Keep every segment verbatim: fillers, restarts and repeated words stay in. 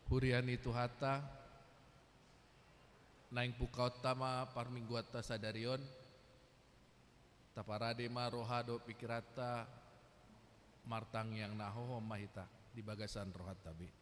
Huria ni Tuhanta, naeng pungkaonta ma parmingguanta sadari on, taparade ma roha dohot pingkiranta, martangiang na hohom ma hita di bagasan rohanta be.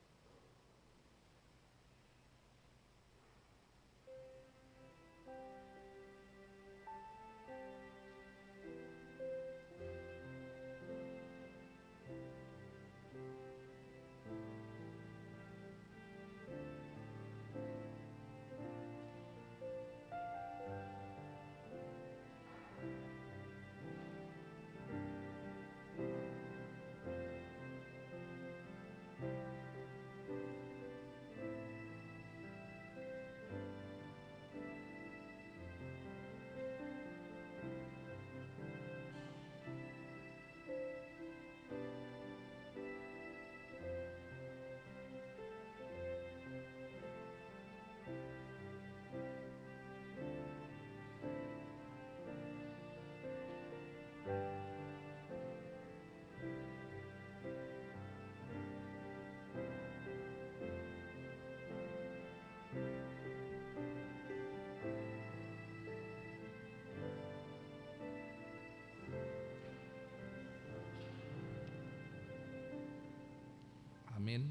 Amin.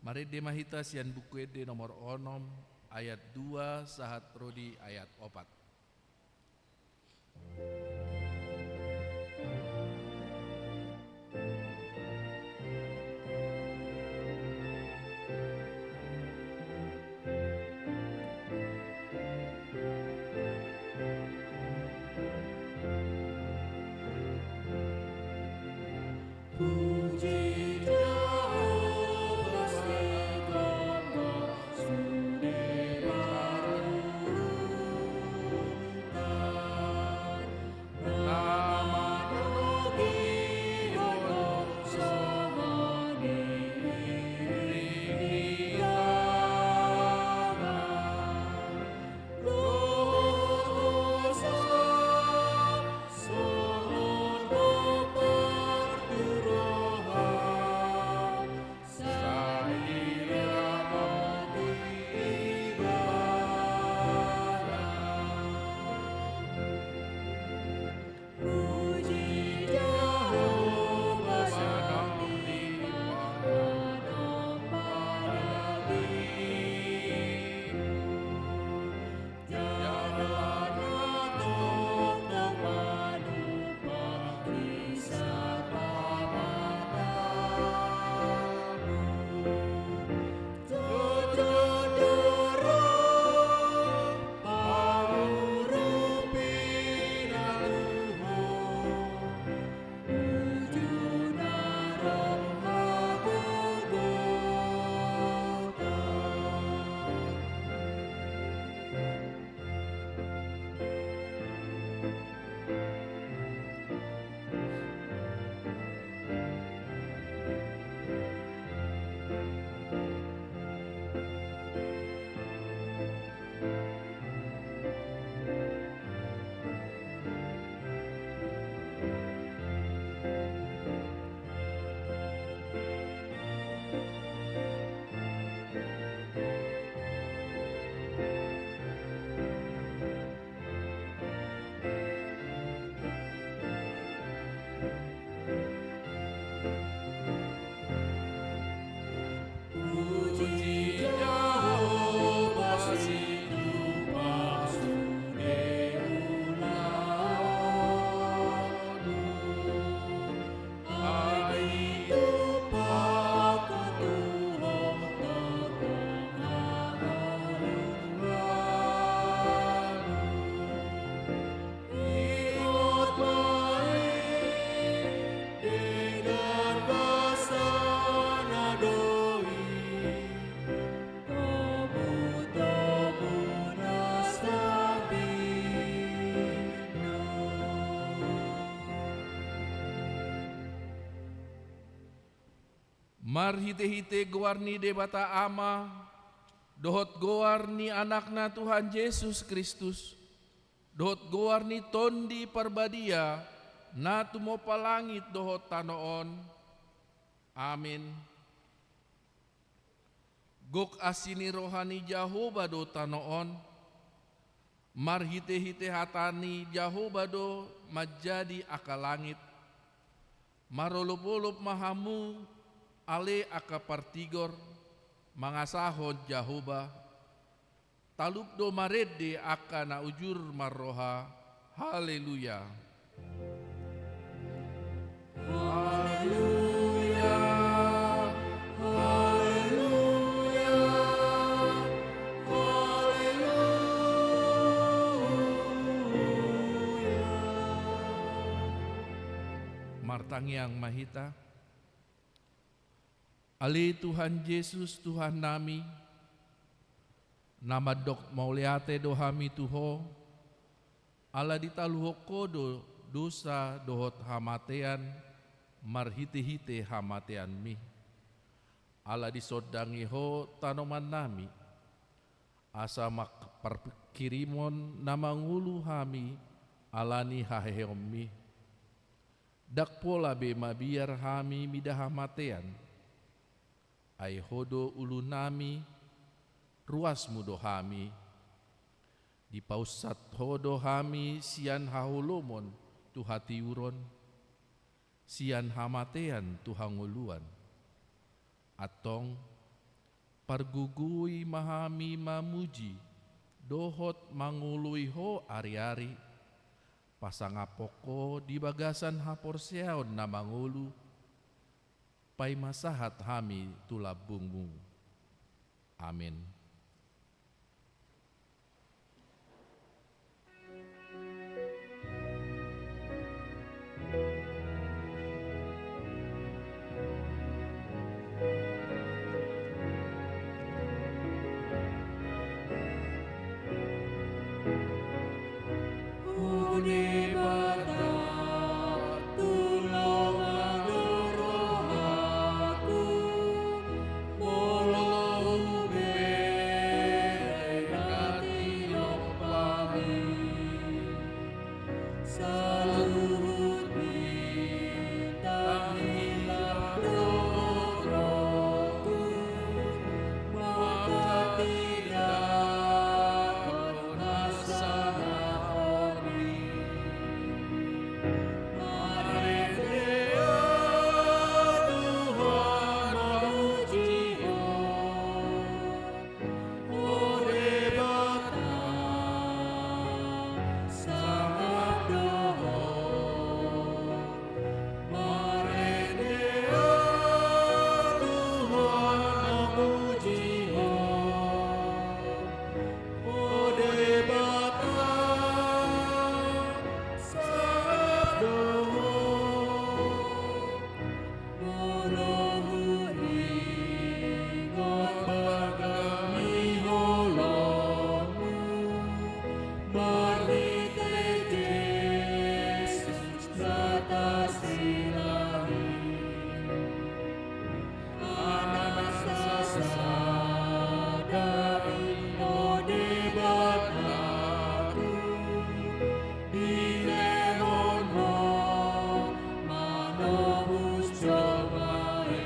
Marende ma hita sian Buku Ende nomor onom, ayat dua sahat ro di ayat opat. Marhitehite goar ni Debata Ama, dohot goar ni Anakna Tuhan Jesus Kristus, dohot goar ni Tondi Parbadia, na tumompa langit dohot tano on. Amin. Gok asi ni roha ni Jahowa do tano on, marhite-hite hata ni Jahowa do manjadi angka langit. Marolop-olop ma hamu, ale angka partigor, mangasahon Jahowa. Talup do marende angka na ujur marroha. Haleluya. Haleluya, haleluya, haleluya. Martangiang ma hita. Ale Tuhan Jesus, Tuhannami, na mandok mauliate do hami tu Ho, ala ditaluhon Ho do dosa dohot hamatean marhite-hite hamateanMi. Ala disondangi Ho tanomannami, asa mangparkirimon na mangolu hami ala ni haheheonMi. Ndang pola be mabiar hami mida hamatean. Ai Ho do ulunami, ruasMu do hami. Dipaunsat Ho do hami sian haholomon tu hatiuron, sian hamatean tu hangoluan. Antong, pargogoi ma hami mamuji dohot mangoloi Ho ari-ari, pasangaphon Ho di bagasan haporseaon na mangolu, paima sahat hami tu lambungMu. Amen. O Debata, tulongan do rohaku, molo hubereng hatilompami. Saluhut bintang hilap do rohaku, manghatindanghon hasangapon. Marende Ho Tuhan, mamuji Ho, o Debata, sangap do Ho. Marende Ho Tuhan, mamuji Ho, o Debata, sangap do Ho. Molo huingot bagak ni holongMu, marhite Jesus, di atas di langit. Anak sasada i, o Debataku, dilehon Ho manobus jolma i.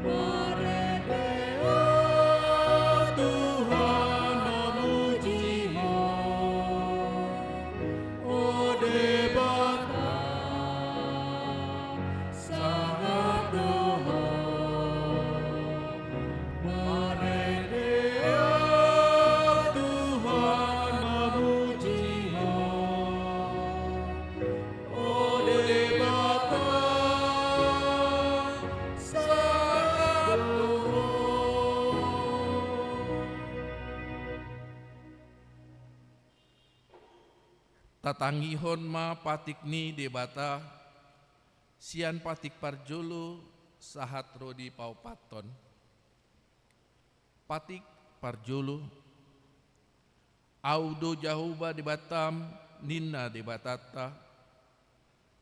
Marende Ho Tuhan, mamuji Ho, o Debata, sangap do Ho. Marende Ho Tuhan, mamuji Ho, o Debata, sangap do Ho. Tatangihon ma patik ni Debata, sian patik parjolo sahat ro di paopathon. Patik parjolo. Ahu do Jahowa Debatam, ninna Debatanta,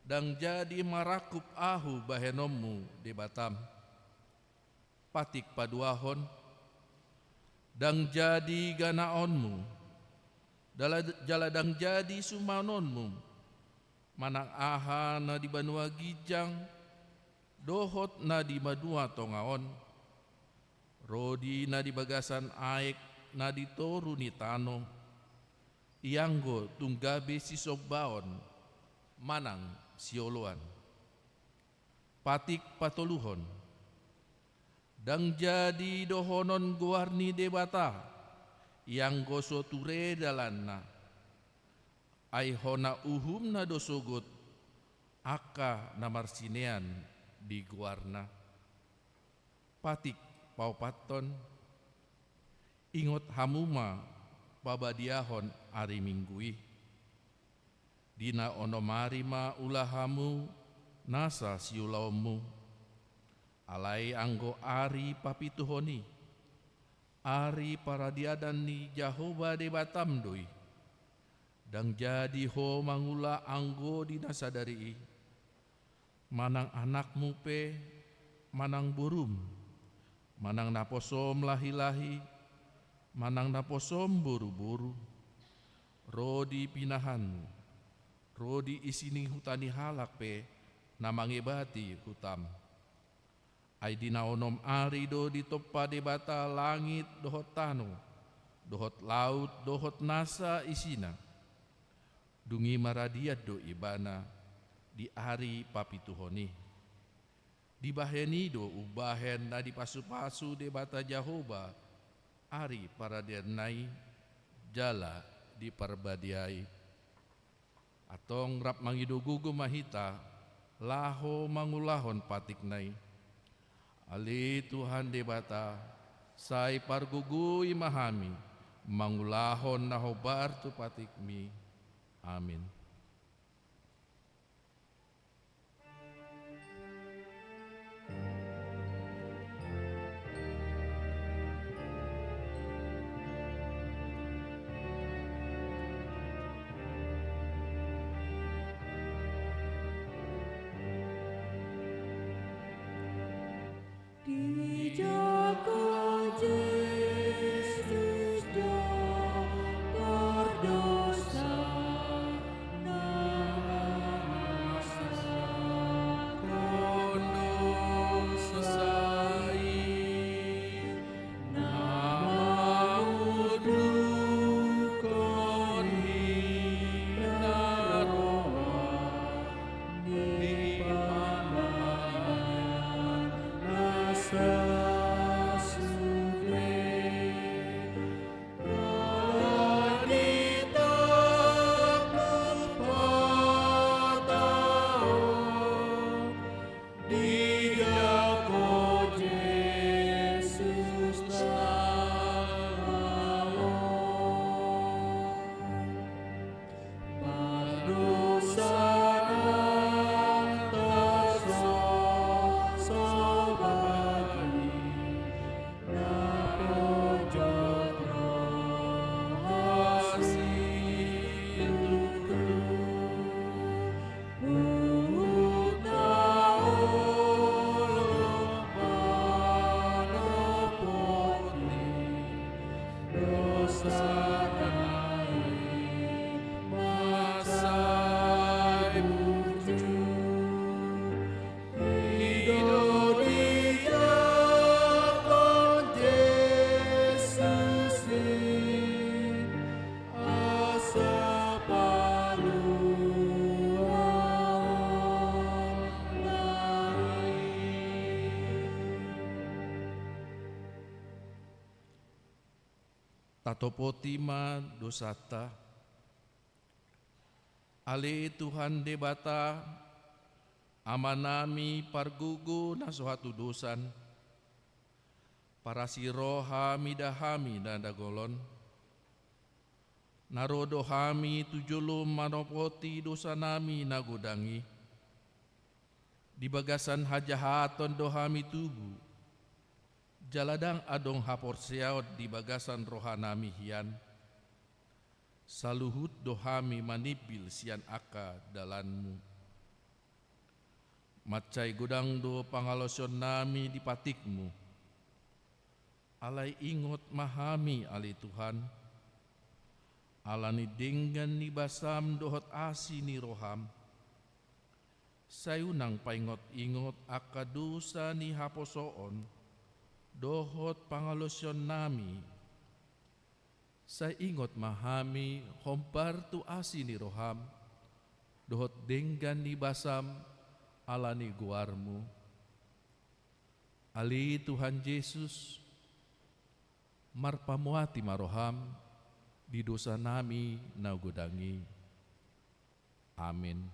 ndang jadi marangkup Ahu bahenonmu, Debatam. Patik paduahon. Ndang jadi ganaonmu, dala-, jala ndang jadi sumanonmu, manang aha na di banua ginjang dohot na di banua tonga on. Ro di na di bagasan aek na di toru ni tano, ianggo tung gabe sisombaon manang sioloan. Patik patoluhon. Ndang jadi dohonon goar ni Debata, ianggo so ture dalanna. Ai hona uhumna do sogot angka na marsinean di goarna. Patik paopathon. Ingot hamu ma pabadiahon ari Minggu i. Di na onom ari ma ula hamu nasa siulaonmu. Alai anggo ari papituhon i, ari paradianan ni Jahowa Debatam do i. Ndang jadi ho mangula anggo di na sadari i, manang anakmu pe, manang borum, manang naposom lahilahi, manang naposom boruboru, ro di pinahanmu, ro di isi ni huta ni halak pe na mangebati hutam. Ai di na onom ari do ditompa Debata langit dohot tano, dohot laut dohot nasa isina. Dung i maradian do ibana di ari papituhon i. Dibahen i do umbahen na dipasupasu Debata Jahowa ari paradianna i jala diparbadiai. Antong rap mangido gogo ma hita laho mangulahon patikna i. Ale Tuhan Debata, sai pargogoi ma hami mangulahon na hombar tu patikmi. Amin. Dijangkon Jesus do pardosa na mangasahon dosa i, na mangundukhon hinaroan di pardalanan na sasude. Ala ni tangkup hata on, dijangkon Jesus nang on. Pardosa na tarsosoban i, na pojok roha situtu, huhut na olo manopoti. Dosana i ma sai burju. I do dijangkon Jesus i asa paluaonna i. Tatopoti ma dosanta. Ale Tuhan Debata, Amanami pargogo na so hatudosan, parasi roha mida hami na dagolon, na ro do hami tu jolom manopoti dosanami na godang i. Di bagasan hajahaton do hami tubu, jala ndang adong haporseaon di bagasan rohanami hian. Saluhut do hami manimbil sian angka dalanmu. Mansai godang do pangalaosionnami di patikmu. Alai ingot ma hami, ale Tuhan, ala ni denggan ni basam dohot asi ni roham. Sai unang paingot-ingot angka dosa ni haposoon, dohot pangalaosionnami, sai ingot ma hami hombar tu asi ni roham, dohot denggan ni basam ala ni goarmu. Ale Tuhan Jesus, marpamuati ma roham di dosanami na godang i. Amin.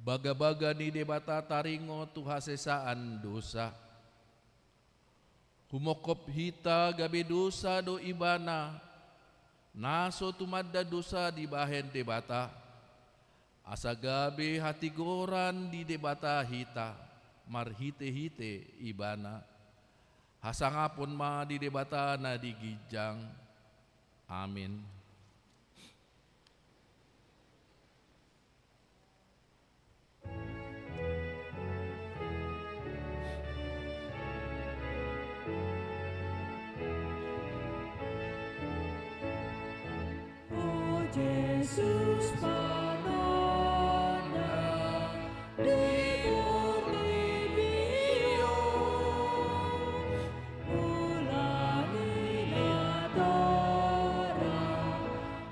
Bagabaga ni Debata taringot tu hasesaan dosa. Humongkop hita gabe dosa do Ibana, na so tumanda dosa dibahen Debata, asa gabe hatigoran di Debata hita marhitehite Ibana. Hasangapon ma di Debata na di ginjang. Amin. O Jesus, pananda di portibi on, mula ni natorang,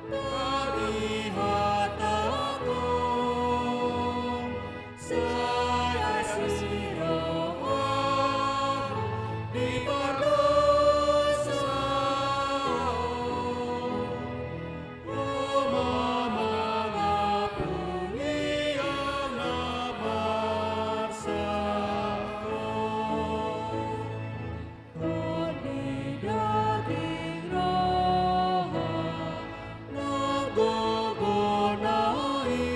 tadi hatangkon, sai asi roham di pardosaon, Ho ma mangampuni angka parsaoran. Tondi, daging, roha nang gogona i,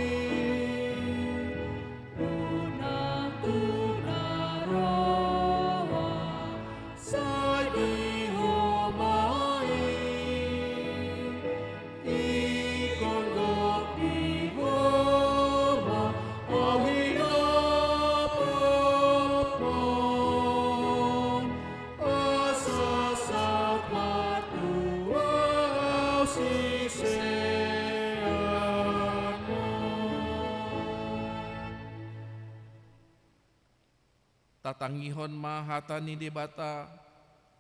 unang tu na roa, sai di Ho ma i. Ingkon gok di Ho ma ahu hinapothon, asa saut ma tu ahu siseanmu. Tatangihon ma hata ni Debata,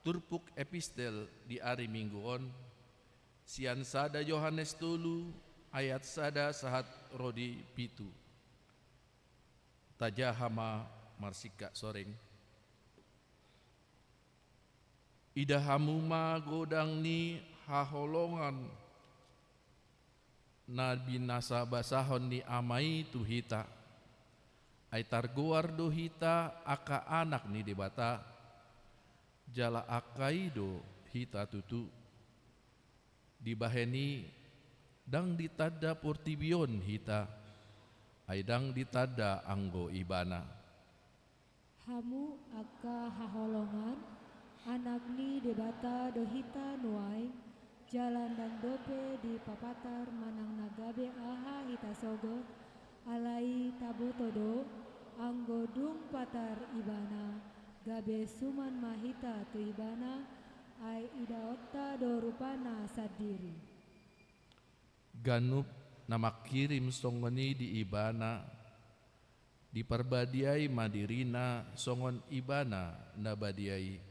turpuk epistel di ari Minggu on, sian sada Johannes tolu ayat sada sahat ro di pitu. Tajaha ma marsingkat soreng. Ida hamu ma godang ni haholongan na binasabasahon ni Ama i tu hita. Ai targoar do hita angka anak ni Debata, jala angka i do hita tutu. Dibahen i ndang ditanda portibi on hita, ai ndang ditanda anggo Ibana. Hamu angka haholongan, anak ni Debata do hita nuaeng, jala ndang dope dipapatar manang na gabe aha hita sogot, alai taboto do, anggo dung patar Ibana, gabe suman ma hita tu Ibana, ai idaonta do rupana sandiri. Ganup na mangkirim songon i di Ibana, diparbadiai ma dirina songon Ibana na badia i.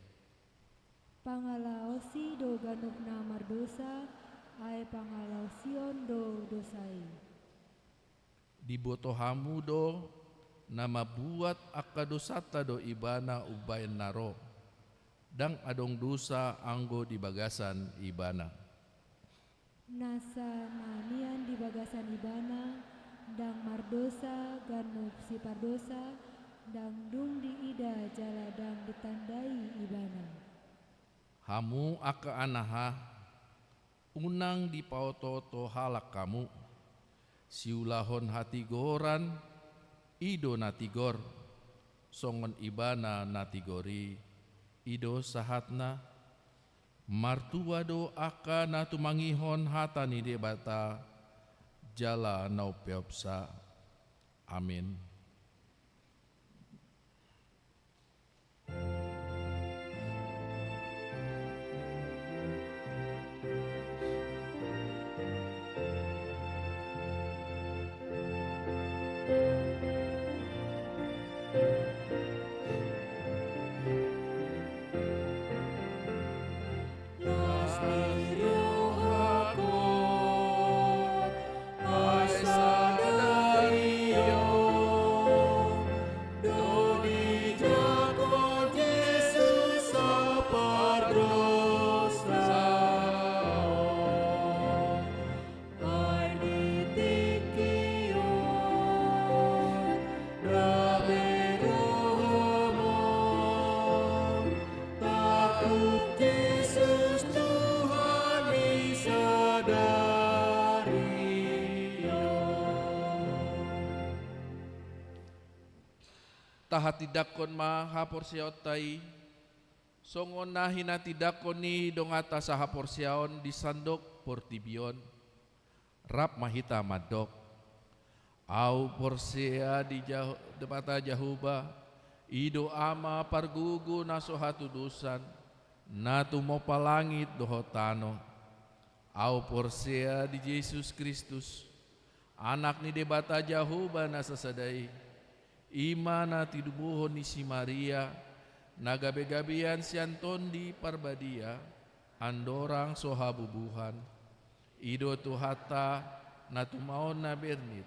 Pangalaosi do ganup na mardosa, Ai pangalaosion do dosa i. Diboto hamu do, na mambuat angka dosanta do Ibana umbaen na ro. Ndang adong dosa anggo di bagasan Ibana. Nasa na mian di bagasan Ibana, ndang mardosa ganup sipardosa, ndang dung diida jala ndang ditandai Ibana. Hamu angka anaha, unang dipaotooto halak hamu. Siulahon hatigoran, i do na tigor, songon Ibana na tigor i, i do sahatna. Martua do angka na tumangihon hata ni Debata, jala na umpeopsa. Amin. Tahatindangkon ma haporseaonta i, songon na hinatindangkon ni donganta sahaporseaon di sandok portibi on. Rap ma hita mandok: Ahu porsea di Jah-, Debata Jahowa, i do Ama pargogo na so hatudosan, na tumompa langit dohot tano. Ahu porsea di Jesus Kristus, Anak ni Debata Jahowa na sasada i, i ma na tinubuhon ni si Maria, na gabegabean sian Tondi Parbadia, andorang so habubuhan. I do Tuhanta, na tumaon na bernit,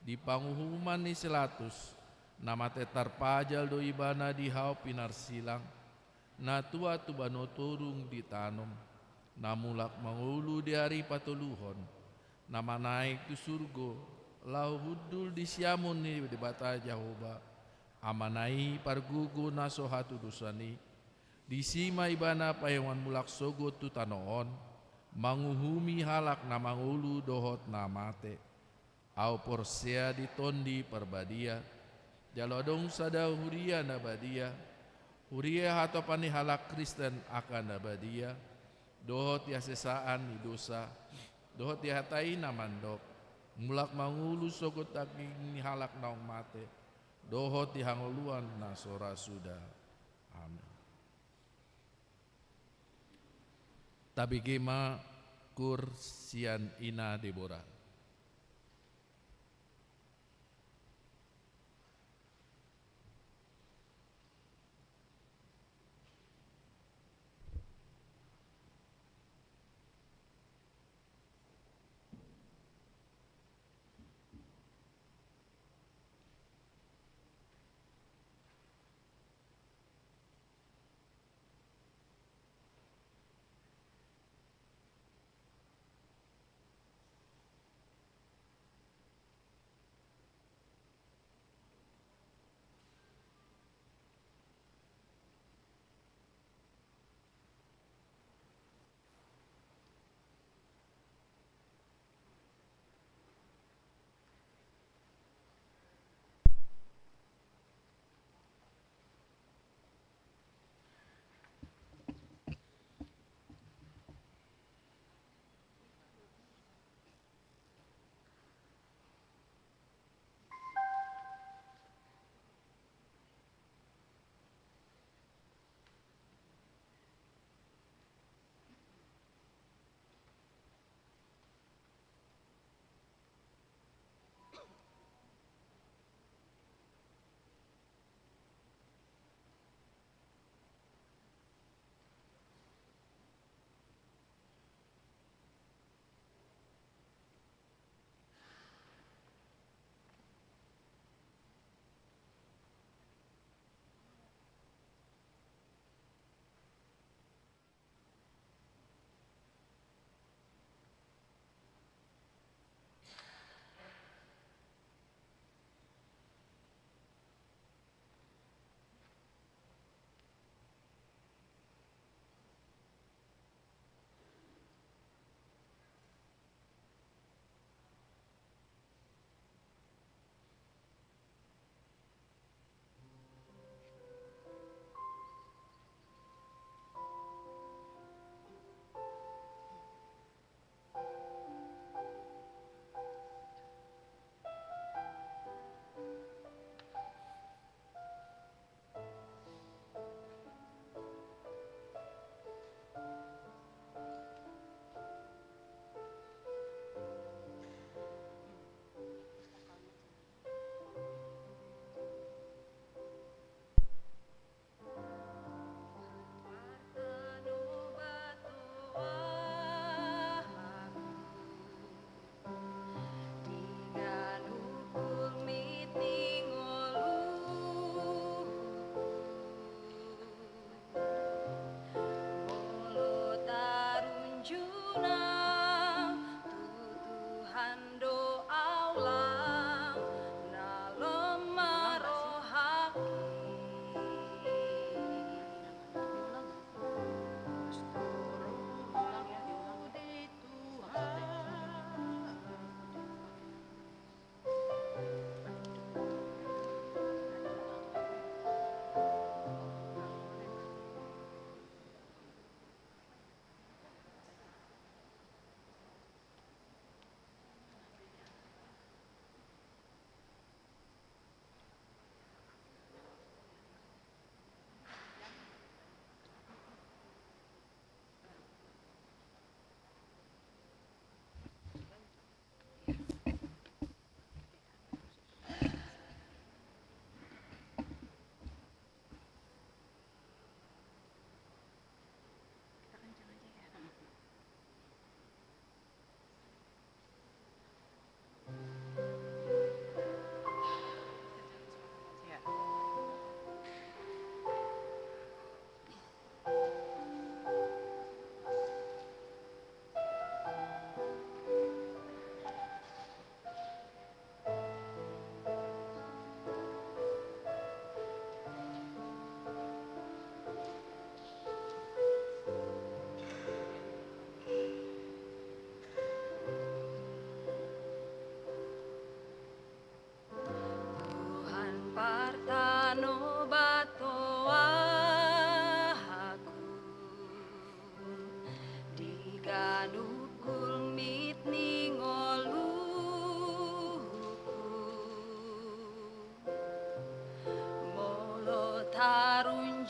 di panguhuman ni si Latus, na mate tarpajal do Ibana di hau pinarsilang, na tua tu banua toruan ditanom, na mulak mangolu di ari patoluhon, na manaek tu surgo, laho hundul di siamun ni Debata Jahowa, Amana i pargogo na so hatudosan i. Disi ma Ibana paingoan mulak sogot tu tano on, manguhumi halak na mangolu dohot na mate. Ahu porsea di Tondi Parbadia, jala adong sada huria na badia, huria hatopan ni halak Kristen angka na badia, dohot di hasesaan ni dosa, dohot di hata i na mandok, mulak mangolu sogot daging ni halak naung mate, dohot di hangoluan na so ra suda. Amin. Tabege ma kur sian Ina Debora.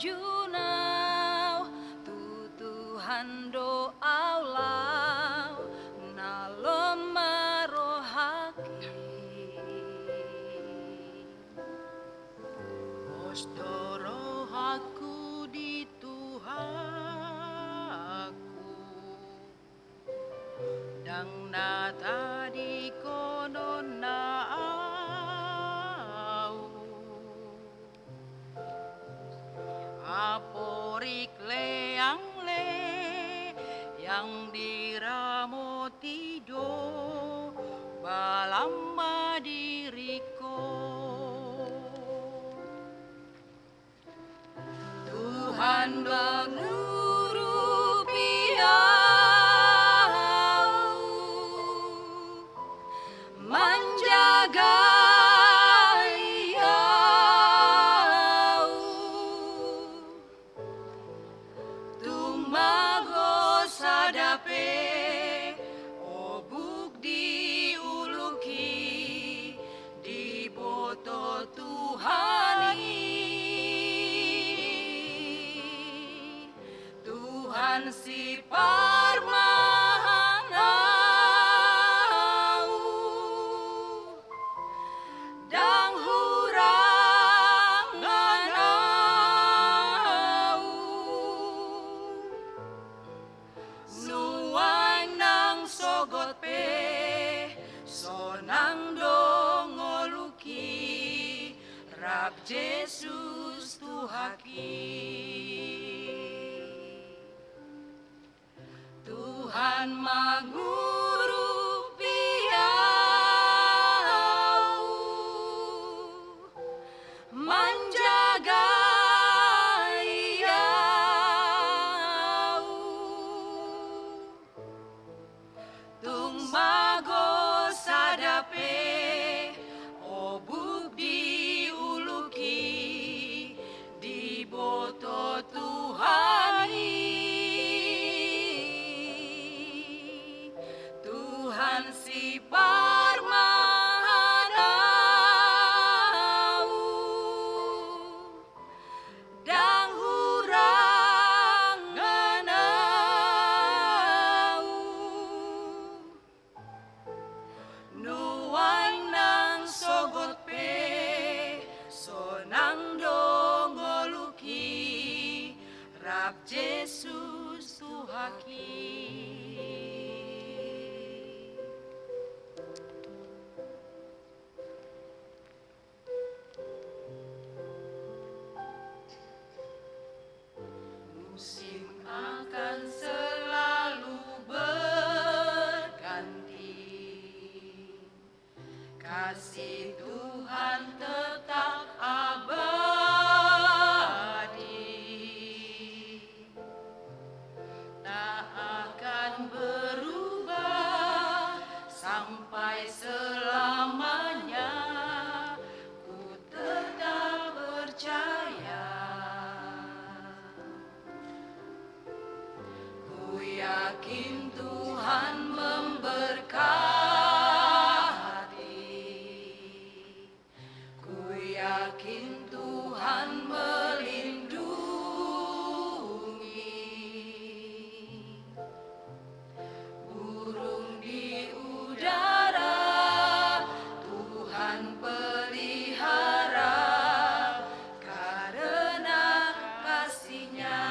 Junau tu Tuhan do au laho, na lomba rohangki. Pos do rohangku di Tuhanku, ndang na tadingkononna au. Aporik leang, leang diramoti do, balamba diringkot. Tuhan mangurupi au, manjagai au. Tung mago sada pe obuk di uluki, diboto Tuhan i. Tuhan siparmahan au, ndang hurangan au. Nuaeng nang sogot pe, sonang do ngolungki, rap Jesus Tuhanki. Tuhan mangurupi au, manjagai au. Tung mago sada pe obuk di uluki, diboto Tuhan i. Tuhan siparmahan au, ndang hurangan au. Nuaeng nang sogot pe, sonang do ngolungki, rap Jesus Tuhanki. Musim akan selalu berganti, kasih Tuhan tetap abadi. Tak akan berubah sampai selamanya, ku tetap percaya. Ku yakin Tuhan memberkati. Ku yakin Tuhan melindungi. Burung di udara Tuhan pelihara karena kasih-Nya.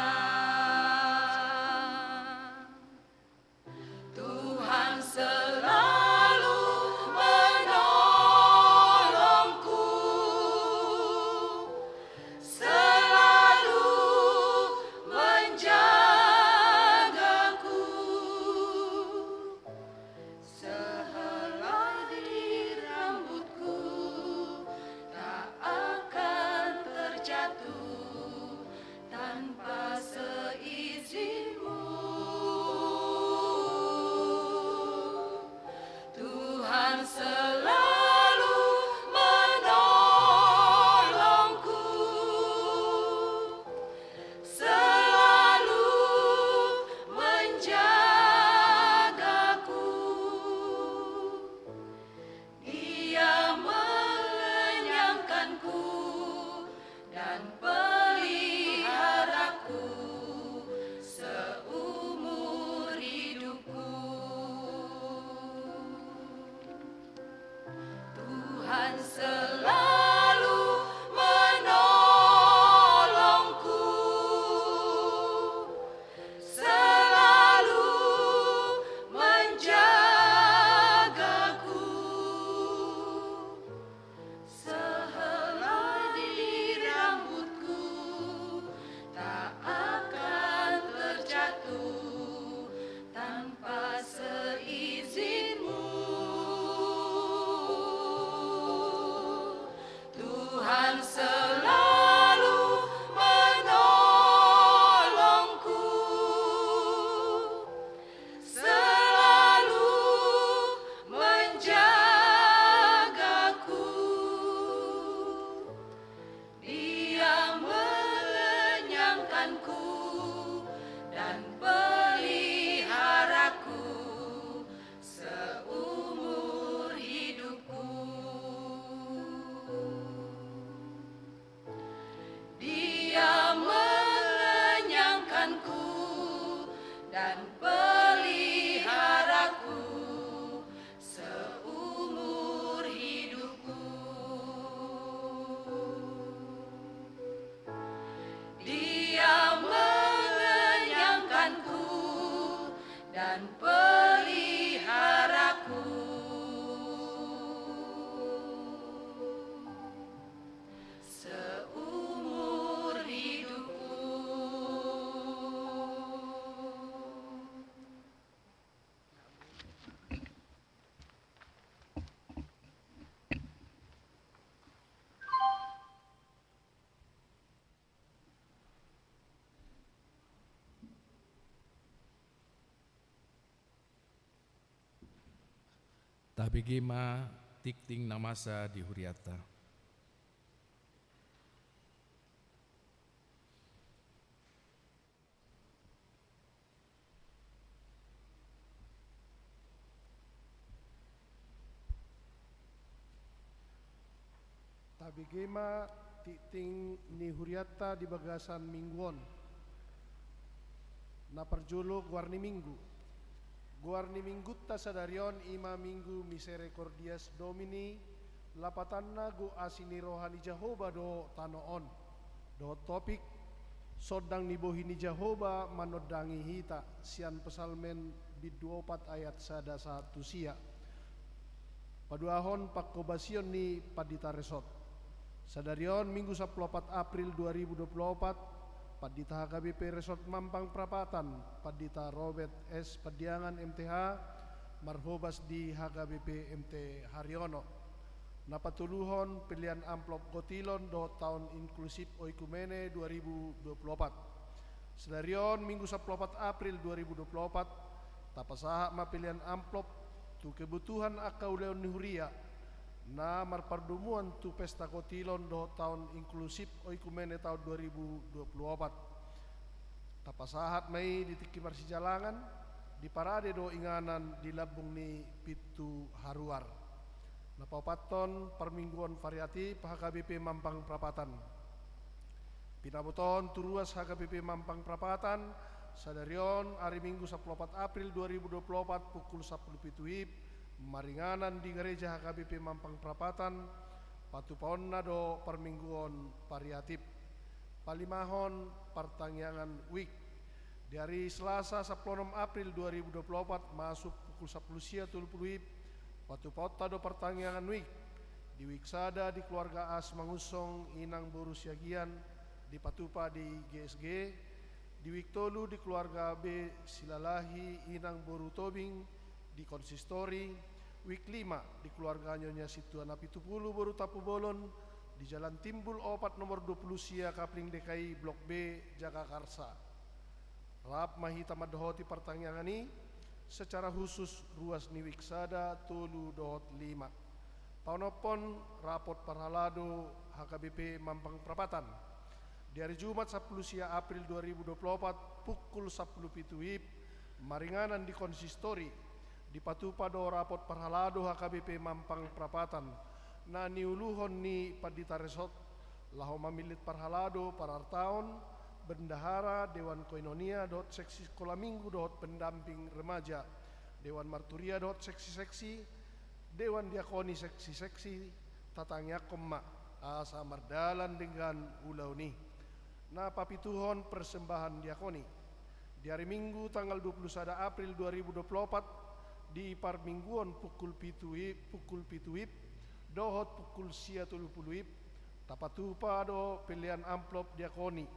Tabege ma tingting na masa di hurianta. Tabege ma tingting ni hurianta di bagasan minggu on. Na parjolo, goar ni minggu. Goar ni minggunta sadari on i ma Minggu Misericordias Domini, lapatanna gok asi ni roha ni Jahowa do tano on. Dohot topik, Sondang ni bohi ni Jahowa manondangi hita, sian Psalmen bindu opat ayat sada sahat tu sia. Paduahon pangkobasion ni Pandita Resort. Sadari on, Minggu sampulu opat April dua ribu dua puluh opat, Pandita H K B P Resort Mampang Prapatan, Pandita Robert S Pandiangan M T H, marhobas di H K B P M T Haryono. Na patoluhon, pelean amplop gotilon dohot taon inklusif oikumene dua ribu dua puluh opat. Sadari on, Minggu sampulu opat April dua ribu dua puluh opat, tapasahat ma pelean amplop tu kebutuhan angka ulaon ni huria na marpardomuan tu pesta gotilon dohot taon inklusif oikumene taon dua ribu dua puluh opat. Tapasahat ma i di tingki marsijalangan, diparade do inganan di lambung ni pintu haruar. Na paopathon, parmingguon variatif H K B P Mampang Prapatan. Pinabotohon tu ruas H K B P Mampang Prapatan, sadari on, ari Minggu sampulu opat April dua ribu dua puluh opat, pukul sampulu pitu WIB, maringanan di gareja H K B P Mampang Prapatan, patupaonna do parmingguon variatif. Palimahon, partangiangan WIK. Di ari Selasa sampulu onom April dua ribu dua puluh opat, masuk pukul sampulu sia tolu pulu WIB, patupaonta do partangiangan WIK. Di WIK sada, di keluarga A Simangunsong, Inang boru Siagian, dipatupa di G S G. Di WIK tolu, di keluarga B Silalahi, Inang boru Tobing, di konsistori. WIK lima, di keluarga Nyonya Situan Napitupulu boru Tampubolon, di Jalan Timbul opat nomor dua pulu sia, Kapling D K I, Blok B, Jagakarsa. Rap ma hita mandohoti partangiangan i, secara khusus ruas ni WIK sada, tolu dohot lima. Paonomhon, rapot parhalado H K B P Mampang Prapatan. Di ari Jumat sampulu sia April dua ribu dua puluh opat, pukul sampulu pitu WIB, maringanan di konsistori, dipatupa do rapot parhalado H K B P Mampang Prapatan, na niuluhon ni Pandita Resort, laho mamillit parhalado parartaon, bendahara, dewan koinonia dohot seksi sekolah minggu dohot pendamping remaja, dewan marturia dohot seksi-seksi, dewan diakoni seksi-seksi. Tatangiangkon ma asa mardalan denggan ulaon i. Na papituhon, persembahan diakoni. Di ari Minggu tanggal dua pulu sada April dua ribu dua puluh opat, di parmingguon pukul pitu i, pukul pitu WIB dohot pukul sia tolu pulu WIB, tapatupa do pelean amplop diakoni,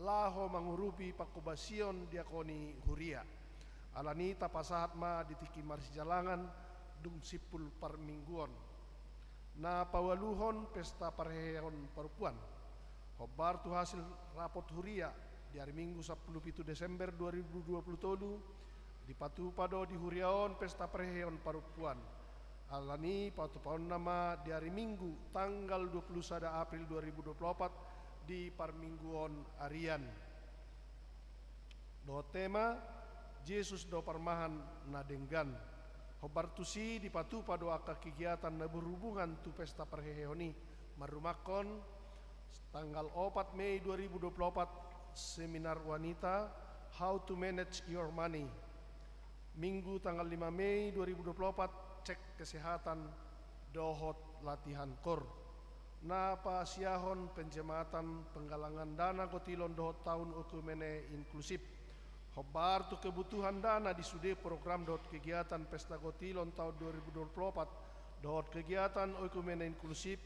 laho mangurupi pangkobasion diakoni huria. Alani i tapasahat ma di tingki marsijalangan dung simpul parmingguon. Na paualuhon, pesta parheheon parompuan. Hombar tu hasil rapot huria, di ari Minggu sampulu pitu Desember dua ribu dua puluh tolu, dipatupa do di huria on pesta parheheon parompuan. Alani i patupaonna ma di ari Minggu tanggal dua pulu sada April dua ribu dua puluh opat, di parmingguon arian. Dohot tema, Jesus do parmahan na denggan. Hombar tusi dipatupa do angka kegiatan na berhubungan tu pesta parheheon i, marrumangkon, tanggal opat Mei dua ribu dua puluh opat, seminar wanita, How to Manage Your Money. Minggu tanggal lima Mei dua ribu dua puluh opat, cek kesehatan dohot latihan kor. Na pasiahon penjemaatan penggalangan dana gotilon dohot taon oikumene inklusif. Hombar tu kebutuhan dana di sude program dohot kegiatan pesta gotilon taon dua ribu dua puluh opat dohot kegiatan oikumene inklusif,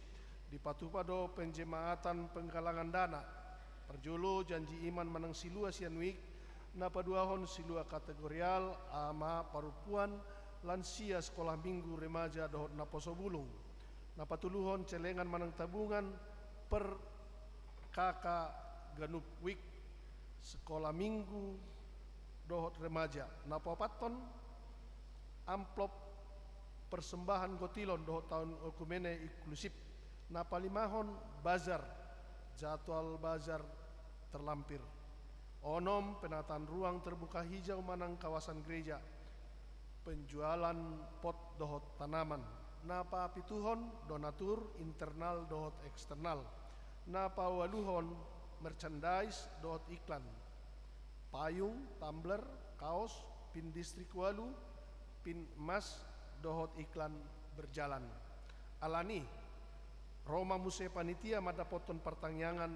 dipatupa do penjemaatan penggalangan dana. Parjolo, janji iman manang silua sian WIK, na paduahon silua kategorial, ama, parompuan, lansia, sekolah minggu, remaja dohot naposo bulung. Na patoluhon celengan manang tabungan per K K ganup WIK, sekolah minggu dohot remaja. Na paopathon amplop Persembahan gotilon dohot taon oikumene inklusif. Na palimahon, bazar, jadwal bazar terlampir. Onom, penataan ruang terbuka hijau manang kawasan gereja, penjualan pot dohot tanaman. Na papituhon, donatur internal dohot eksternal. Na paualuhon, merchandise dohot iklan. Payung, tumbler, kaos, pin Distrik Walu, pin emas dohot iklan berjalan. Alani, ro ma muse panitia mandapothon partangiangan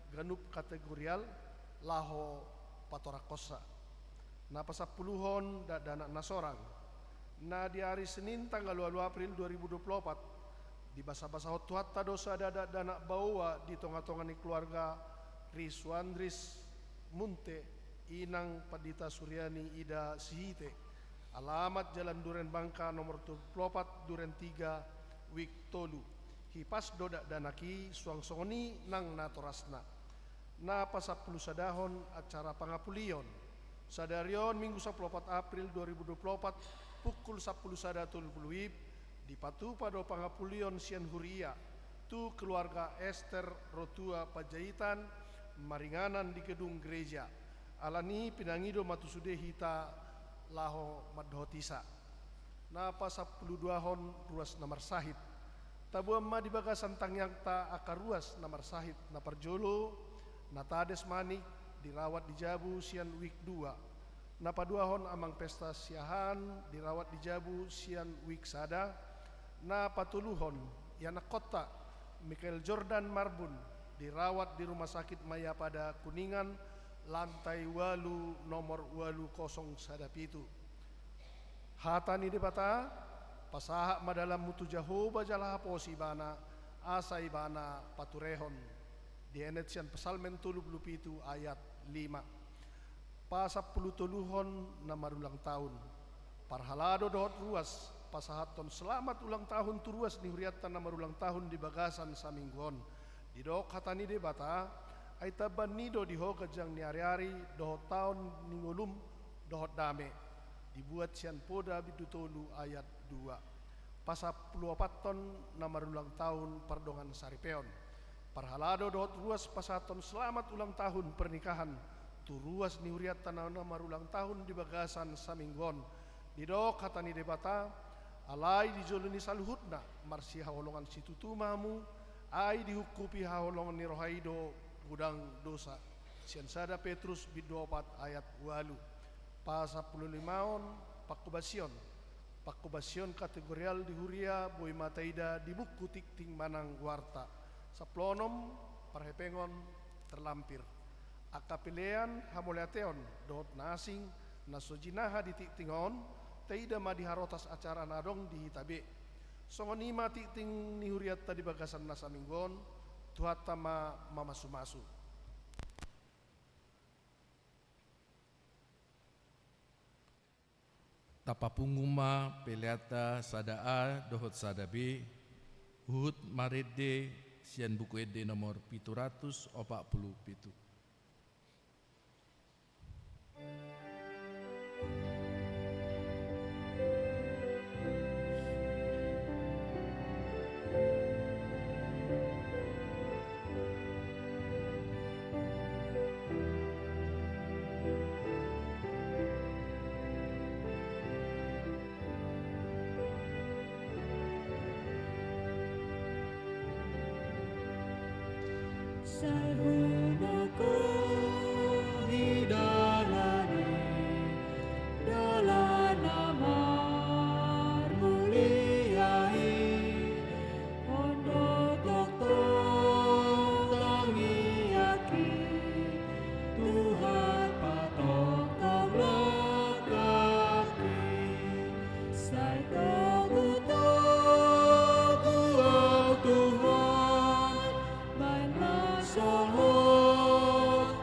ganup kategorial laho patorangkonsa. Na pasampuluhon, dakdanak na sorang. Na di ari Senin tanggal ualu April dua ribu dua puluh opat, dibasabasahon Tuhanta do sada dakdanak baoa di tongatonga ni keluarga Risuandris Munte, inang Pandita Suryani Ida Sihite. Alamat Jalan Duren Bangka nomor tolu pulu opat, Duren tiga, Wijk tolu. Hipas do dakdanak i, suang songon i nang natorasna. Na pasampulusadahon, acara pangapulion. Sadari on, Minggu sampulu opat April dua ribu dua puluh opat, pukul sampulu sada tolu pulu WIB, dipatupa do pangapulion sian huria tu keluarga Ester Rotua Panjaitan, maringanan di gedung gereja. Alani i, pinangido ma tu sude hita laho mandohoti sa. Na pasampuluduahon, ruas na marsahit. Taboan ma di bagasan tangiangta angka ruas na marsahit. Na parjolo, Natades Manik, dirawat di jabu sian Wijk dua. Na paduahon, Amang Pesta Siahaan, dirawat di jabu sian Wijk sada. Na patoluhon, ianakkonta, Michael Jordan Marbun, dirawat di Rumah Sakit Mayapada Kuningan, lantai ualu, nomor ualu kosong sada pitu. Hata ni Debata, pasahat ma dalanmu tu Jahowa jala haposi Ibana, asa Ibana paturehon. Dienet sian Psalmen tolu pulu pitu ayat lima. Pasampulutoluhon, na marulang tahun. Parhalado dohot ruas, pasahathon selamat ulang tahun tu ruas ni hurianta na marulang tahun di bagasan saminggu on. Didok hata ni Debata, ai tamban ni do di ho ganjang ni ariari dohot taon ni ngolum dohot dame. Dibuat sian Poda bindu tolu ayat dua. Pasampuluopathon, na marulang tahun pardongansaripeon. Parhalado dohot ruas pasahathon selamat ulang tahun pernikahan tu ruas ni hurianta na, na marulang tahun di bagasan saminggu on. Didok hata ni Debata, alai di jolo ni saluhutna marsihaholongan situtu ma hamu, ai dihungkupi haholongan ni roha i do godang dosa. Sian sada Petrus bindu opat ayat ualu. Pasampululimaon, pangkobasion. Pangkobasion kategorial di huria boi ma taida di buku tingting manang warta. Sampulu onom, parhepengon terlampir. Angka pelean, hamauliateon dohot na asing na so jinaha di tingting on, taida ma di harotas acara na adong di hita be. Songon i ma tingting ni hurianta di bagasan na saminggu on. Tuhanta ma mamasumasu. Tapapungu ma peleanta sada A dohot sada B, huhut marende sian Buku Ende nomor pitu ratus opat pulu pitu. Sai hunongkon i dalan i, dalan na marmulia i, on do tongtong tangiangki, Tuhan patongtong langkangki. Sai togutogu ahu Tuhan, baen ma songon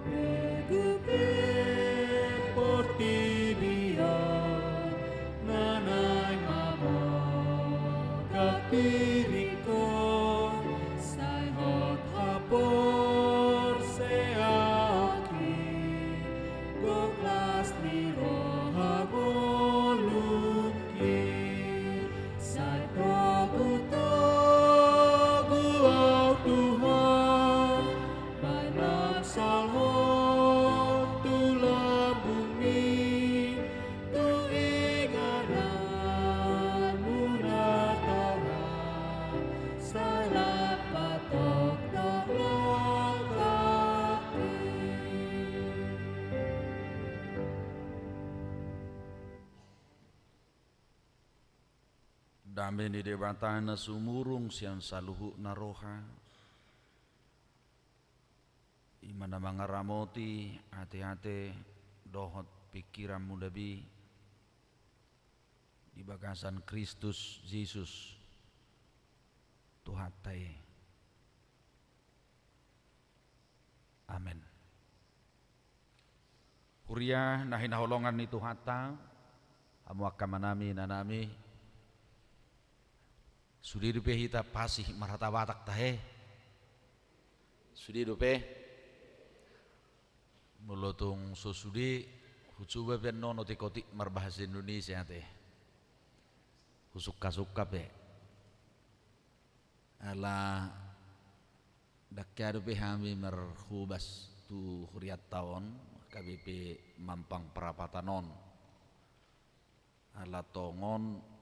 Legupi portibi on na naeng mamangkat diringkon, sai hot haporseaonki, gok las ni roha ngolungki. Sai togu-togu au Tuhan, baen salhot tu lambungmi, tu ingananmu na torang, sai lam patoktok langkangki. Dame ni Debata na sumurung sian saluhutna roha, i ma na mangaramoti ateate dohot pingkiranmuna be di bagasan Kristus Jesus Tuhanta i. Amen. Huria na hinaholongan ni Tuhanta, hamu angka amanami, inanami, sude dope hita pasih marhata Batak tahe? Sude dope? Molo tung so sude, hucoba pe annon otik-otik marbahasa Indonesia ate. Husungka-sungka pe. Ala ndang hea dope hami marhobas tu hurianta on, H K B P Mampang Prapatan on. Ala tongon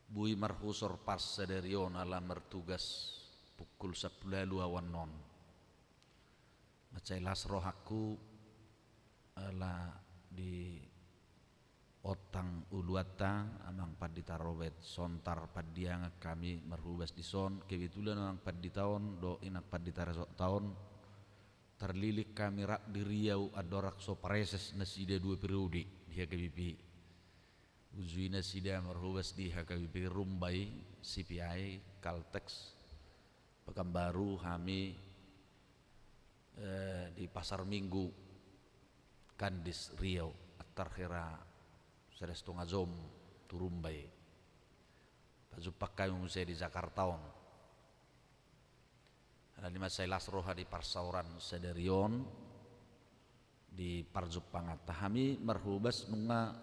boi marhusor pas sadari on ala martugas pukul sampulu ualu au annon. Mansai las rohangku ala di ontang uluanta, Amang Pandita Robert Sontar Pandiangan, hami marhobas dison. Kebetulan Amang Pandita on dohot Inang Pandita Resonta on tarlilik hami rap di Riau andorang so praeses nasida dua periode di H K B P. Uju i nasida marhobas di H K B P Rumbai, C P I, Caltex, Pekanbaru, hami, eh, di Pasar Minggu, Kandis, Riau, antar hira sada stonga jom tu Rumbai. Pajumpang hami muse di Jakarta on. Alani mansai las roha di parsaoran sadari on, di parjumpanganta. Hami marhobas nunga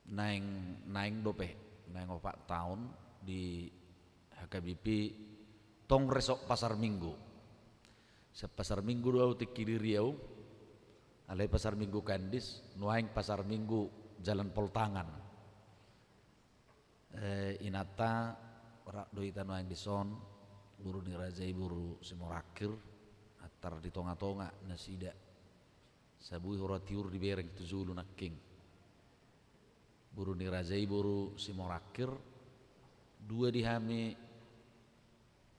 naeng, naeng dope, naeng opat taon di H K B P tong resort Pasar Minggu. Sian Pasar Minggu do au tingki di Riau, alai Pasar Minggu Kandis, nuaeng Pasar Minggu Jalan Poltangan. Eh, inanta rap do hita nuaeng dison, boru ni raja i boru Simorangkir, antar di tonga-tonga nasida. Sabui hura tiur dibereng tu julu nangkin. Boru ni raja i boru Simorangkir, dua di hami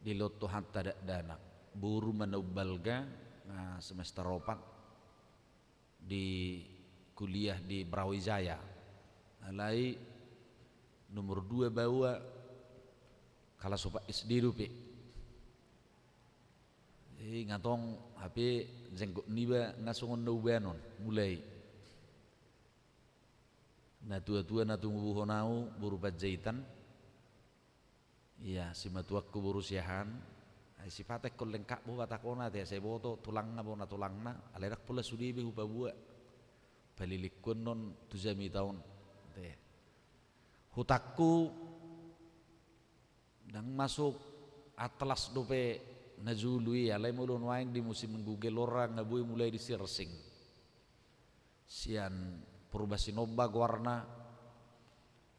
dilehon Tuhanta dakdanak. Boru ma naung balga, nga semester opat, di kuliah di Brawijaya. Alai nomor dua baoa, kalas opat S D dope. Eh, nga tong, hape jenggot niba nga songon na ubanon, mulai. Natua-tua na tumubuhon au, boru Panjaitan. Ia, simatuangku boru Siahaan. Ai sipata ingkon lengkap do patakona ate, asa diboto tulangna, bona tulangna, alai ndang pola sude be hupaboa. Palilingku annon tu jamita on. Ate. Hutangku ndang masuk atlas dope na julu i, alai molo nuaeng di musim Google on ra nga boi mulai di searching. Sian Purbasinobba goarna,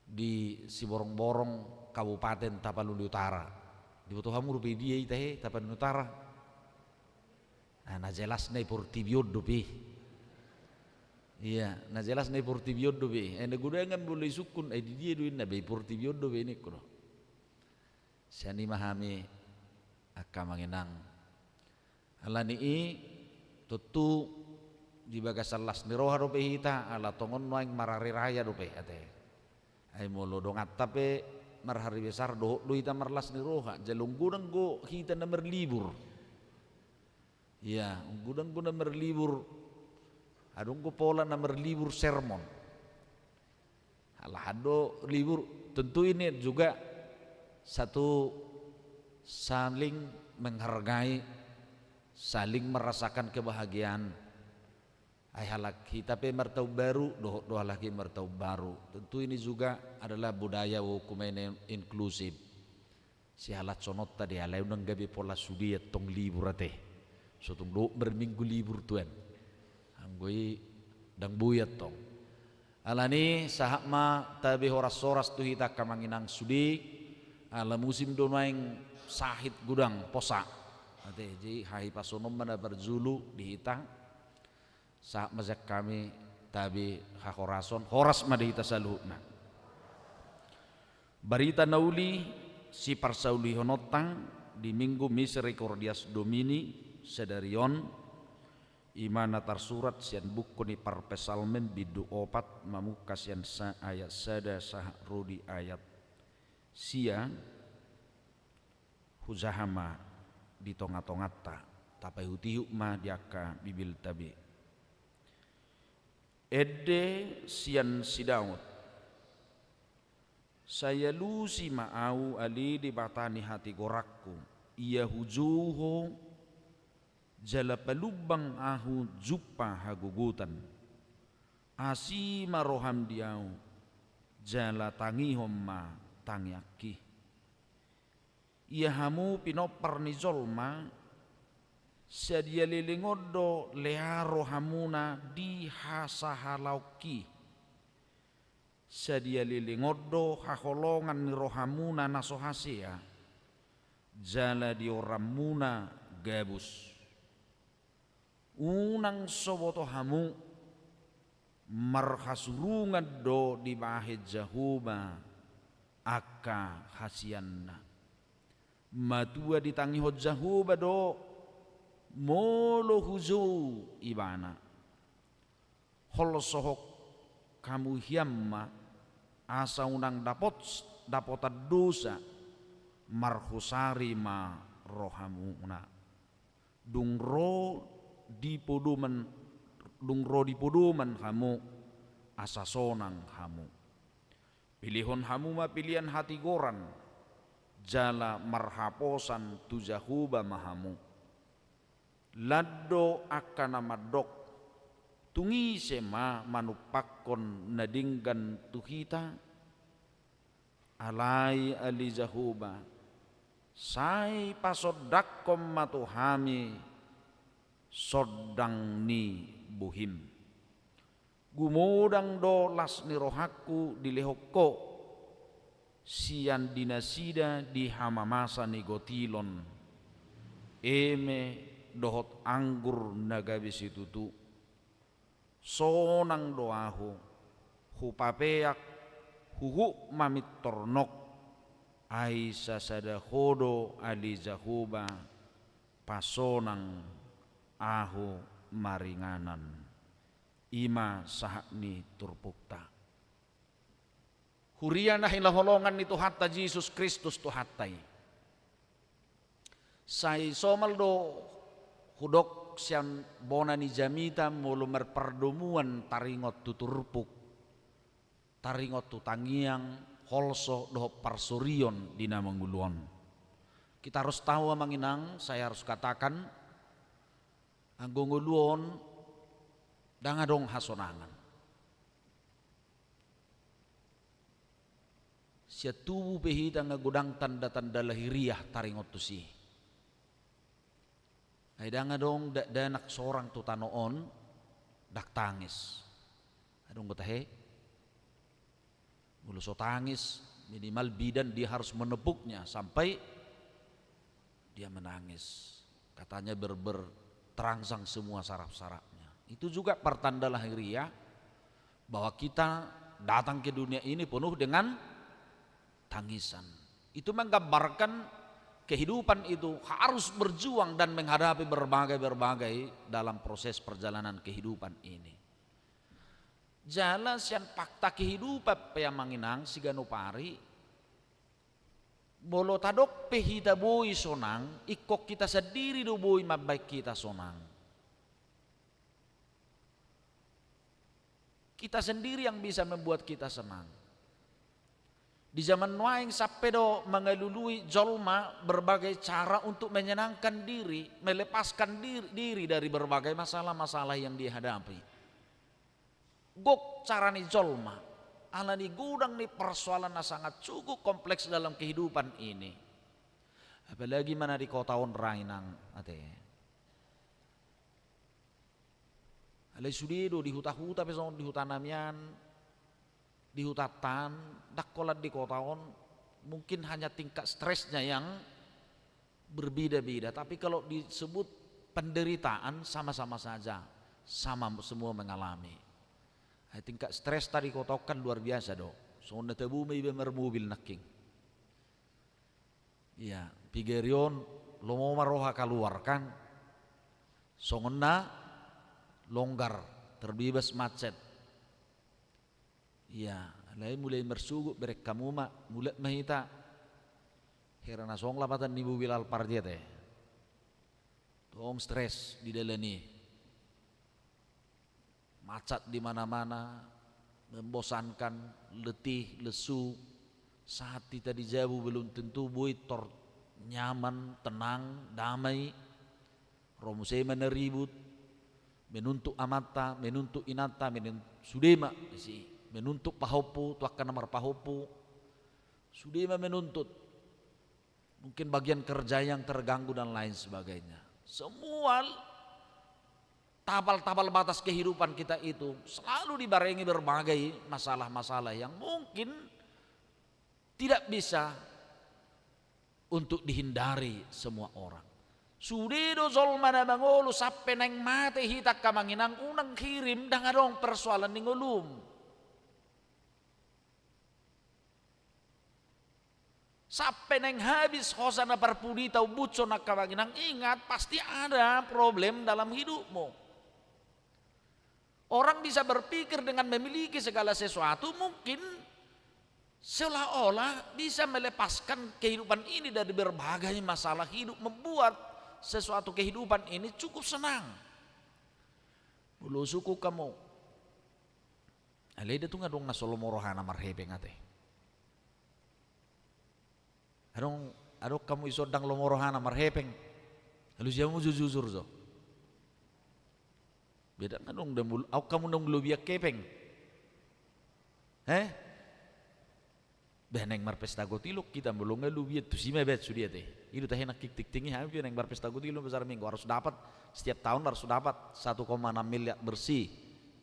di Siborongborong, Kabupaten Tapanuli Utara. Diboto hamu dope dia i tahe, Tapanuli Utara? Nah, na jelasna i portibi on dope. Ia, na jelasna i portibi on dope. Eh, na godang an molo isungkun, eh, di dia do inna be, i portibi on dope ningku do. Sian i ma hami angka amang inang. Alani i, tontu di bagasan las ni roha dope hita, ala tongon nuaeng marari raya dope, ate. Ai molo donganta pe marhari besar, dohot do hita marlas ni roha, jala godang do hita na marlibur. Ia, godang do na marlibur, adong do pola na marlibur sermon. Alahan do libur, tentu ini juga satu saling menghargai, saling merasakan kebahagiaan. Ai halak hita pe martaon baru, dohot do halak i martaon baru. Tentu ini juga adalah budaya hukum ini inklusif. Sihalashononta do i, alai unang gabe pola sude antong libur ate. So tung dohot marminggu libur tuan. Anggo i ndang boi antong. Alani sahat ma tabe horas-horas tu hita angka amang inang sude, ala musim do nuaeng sahit godang posa. Ate, jadi hahipason on ma na parjolo di hita. Sahat ma sian hami tabe hahorason, horas ma di hita saluhutna. Barita na uli siparsaulihononta di Minggu Misericordias Domini sadari on, i ma na tarsurat sian buku ni Parpsalmen bindu opat, mamungka sian sa-, ayat sada sahat ro di ayat sia. Hujaha ma di tonga-tonganta, tapaihut-ihut ma di angka Bibelta be. Ende sian si Daud. Sai alusi ma ahu ale Debata ni hatigoranku, ia hujou Ho, jala palumbang ahu jumpa hagogotan. Asi ma roham di ahu, jala tangihon ma tangiangki. Ia hamu pinompar ni jolma, sadia leleng on do lea rohamuna di hasahalaonki. Sadia leleng on do haholongan ni rohamuna na so hasea, jala dioranmuna gabus. Unang so boto hamu, marhasurungan do dibahen Jahowa angka hasianna. Matua ditangihon Jahowa do molo hujou Ibana. Holsohon hamu hian ma, asa unang dapot, dapotan dosa, marhusari ma rohamuna. Dung ro di podoman, dung ro di podoman hamu, asa sonang hamu. Pilihon hamu ma pilian hatigoran, jala marhaposan tu Jahowa ma hamu. Lan do angka na mandok, tung ise ma manumpakkon na denggan tu hita? Alai ale Jahowa, sai pasondangkon ma tu hami sondang ni bohim. Gumodang do las ni rohangku dilehon Ho sian di nasida di hamamasa ni gotilon, eme dohot anggur na gabe situtu. Sonang do ahu, hupapeak, huhut ma mintor nok, ai sasada Ho do ale Jahowa, pasonang ahu maringanan. I ma sahat ni turpukta. Huria na hinaholongan ni Tuhanta Jesus Kristus Tuhanta i. Sai somal do hudok sian bona ni jamita molo marpardomuan taringot tu turpuk, taringot tu tangiang, holso dohot parsorion di na mangolu on. Kita harus tahu amang inang, saya harus katakan, anggo ngolu on ndang adong hasonangan. Sian tubu pe hita nga godang tanda-tanda lahiriah taringot tusi. Ai ndang adong dakdanak sorang tu tano on ndang tangis. Adong do tahe? Molo so tangis, minimal bidan dia harus menepuknya sampai dia menangis. Katanya ber-, ber-, terangsang semua saraf-sarafnya. Itu juga pertanda lahiriah bahwa kita datang ke dunia ini penuh dengan tangisan. Itu menggambarkan kehidupan itu harus berjuang dan menghadapi berbagai-berbagai dalam proses perjalanan kehidupan ini. Jala sian fakta kehidupan pe amang inang siganup ari, Molo tadok pe hita boi sonang, ingkon hita sandiri do boi mambaen hita sonang. Kita sendiri yang bisa membuat kita senang. Di zaman nuaeng sampe do mangalului jolma berbagai cara untuk menyenangkan diri, melepaskan dir-, diri dari berbagai masalah-masalah yang dihadapi. Gok cara ni jolma, alani godang ni persoalan na sangat cukup kompleks dalam kehidupan ini. Apalagi ma na di kota on ra, Inang, ate. Alai sude do di huta-huta pe songon di huta namian, di huta tan, ndang holan di kota on, mungkin hanya tingkat stresnya yang berbeda-beda. Tapi kalau disebut penderitaan, sama-sama saja, sama semua mengalami. Ai tingkat stresta di kota on kan luar biasa do. Songon na tabo ma iba marmobil nangkin. Ia, pigari on lomo ma roha kaluar kan. Songon na longgar, terbebas macet. Ia, alai mulai marsogot bereng hamu ma, mulak ma hita. Hera na songon lapatan ni mobil Alphard i ate. Tong stres di dalan i. Macet di mana-mana, membosankan, letih, lesu. Saat hita di jabu belum tentu boi tor nyaman, tenang, damai. Ro muse ma na ribut, menuntut amanta, menuntut inanta, menun-, sude ma disi, menuntut pahompu, tu angka na marpahompu. Sude ma menuntut. Mungkin bagian kerja yang terganggu dan lain sebagainya. Semua tabal-tabal batas kehidupan kita itu selalu dibarengi berbagai masalah-masalah yang mungkin tidak bisa untuk dihindari semua orang. Sude do jolma na mangolu sampe naeng mate hita angka amang inang, unang hirim, ndang adong persoalan ni ngolum. Sampe naeng habis hosa na parpudi taumbutson angka amang inang, ingat, pasti ada problem dalam hidupmu. Orang bisa berpikir dengan memiliki segala sesuatu, mungkin seolah-olah bisa melepaskan kehidupan ini dari berbagai masalah hidup, membuat sesuatu kehidupan ini cukup senang. Molo sungkun hamu. Alai da tung adong na so lomo rohana marhepeng ate. Adong, adong hamu ison ndang lomo rohana marhepeng. Alusi hamu jujur-jujur jo. Beda ndang adong da mul-, auk hamu ndang lobian hepeng. He? Bah, naeng marpesta gotilon hita molo nga lobian, tusi ma bet sude ate. I do tahe nangkin tingting i, hami pe naeng marpesta gotilon pasal minggu harus dapat, setiap tahun harus dapat satu koma enam miliar bersih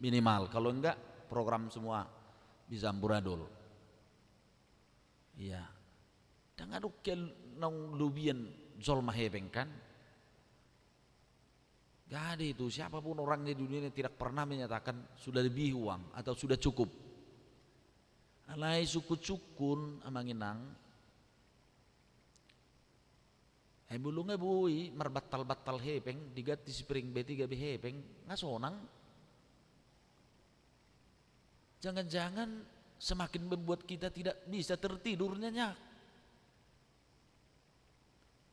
minimal. Kalau enggak, program semua bisa amburadul. Iya. Ndang adong ke naung lobian jolma hepeng kan? Gak ada itu, siapapun orangnya di dunia ini tidak pernah menyatakan sudah lebih uang atau sudah cukup. Alai sungkun-sungkun, amang inang, ai molo nga boi marbantal-bantal hepeng, diganti spring beti gabe hepeng, nga sonang. Jangan-jangan semakin membuat kita tidak bisa tertidur nyenyak.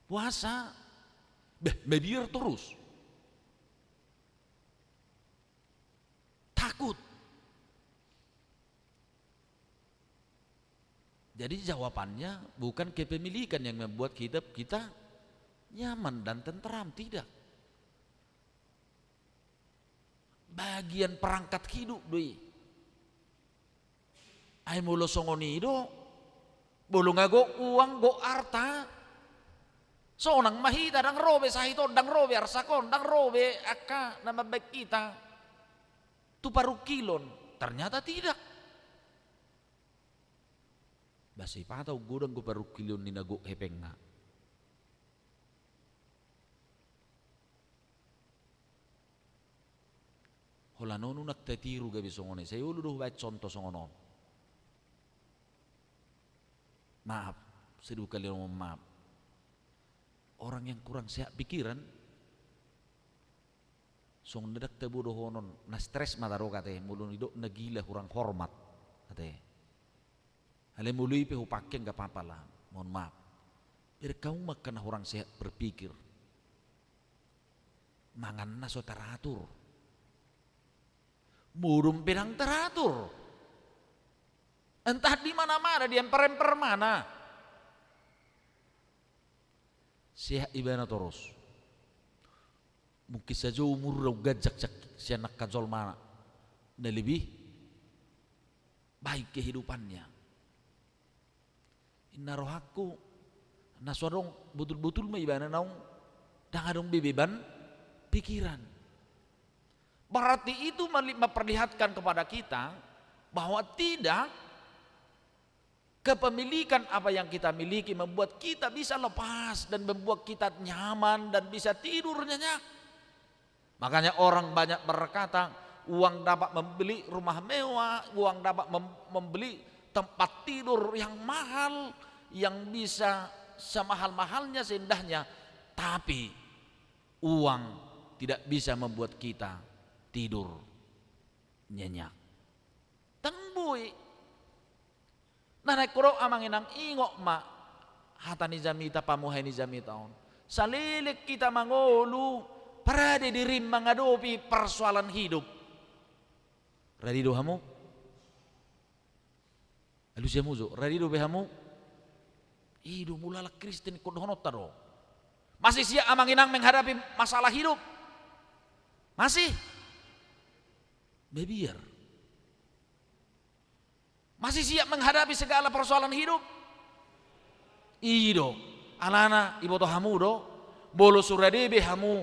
Puasa, bah, mabiar terus. Takut. Jadi jawabannya bukan kepemilikan yang membuat hidup kita nyaman dan tentram, tidak. Bagian perangkat hidup do i. Ai molo songon i do, molo nga gok uang, gok arta, sonang ma hita, ndang ro be sahit on, ndang ro be arsak on, ndang ro be angka na mambaen hita tu parungkilon. Ternyata tidak. Bah, sipata godang do parungkilon ni na gok hepengna. Holan on unang tatiru gabe songon i, sai olo do hubaen contoh songon on. Maaf, seduka liang maaf. Orang yang kurang sehat pikiran, songon na ndang tabo dohonon, na stres ma tadok ate, molo nidok na gila hurang hormat ate. Alai molo i pe hupake nggak apa-apa lah, mohon maaf. Bereng hamu ma angka na hurang sehat berpikir. Manganna so teratur. Modom pe ndang teratur. Entah di mana-mana, di emper-emper mana. Sehat ibana torus. Mungkin sajo umurna umganjang sian angka jolma na lebih baik kehidupannya. Inna rohangku, na so adong, botul-botul ma ibana naung ndang adong be beban pikiran. Berarti itu meli-, memperlihatkan kepada kita bahwa tidak kepemilikan apa yang kita miliki membuat kita bisa lepas dan membuat kita nyaman dan bisa tidur nyenyak. Makanya orang banyak berkata, uang dapat membeli rumah mewah, uang dapat mem-, membeli tempat tidur yang mahal, yang bisa semahal-mahalnya, seindahnya, tapi uang tidak bisa membuat kita tidur nyenyak. Ndang boi. Nah, naeng hudok amang inang, ingot ma hata ni jamita, pamuhai ni jamita on. Saleleng hita mangolu, parade dirim mangadopi persoalan hidup. Radi do hamu? Alusi hamu jo, radi do be hamu? I do, molo halak Kristen ingkon dohononta do. Masih siap amang inang menghadapi masalah hidup? Masih? Mabiar. Masih siap menghadapi segala persoalan hidup? I do. Alana, iboto hamu do, molo so rade be hamu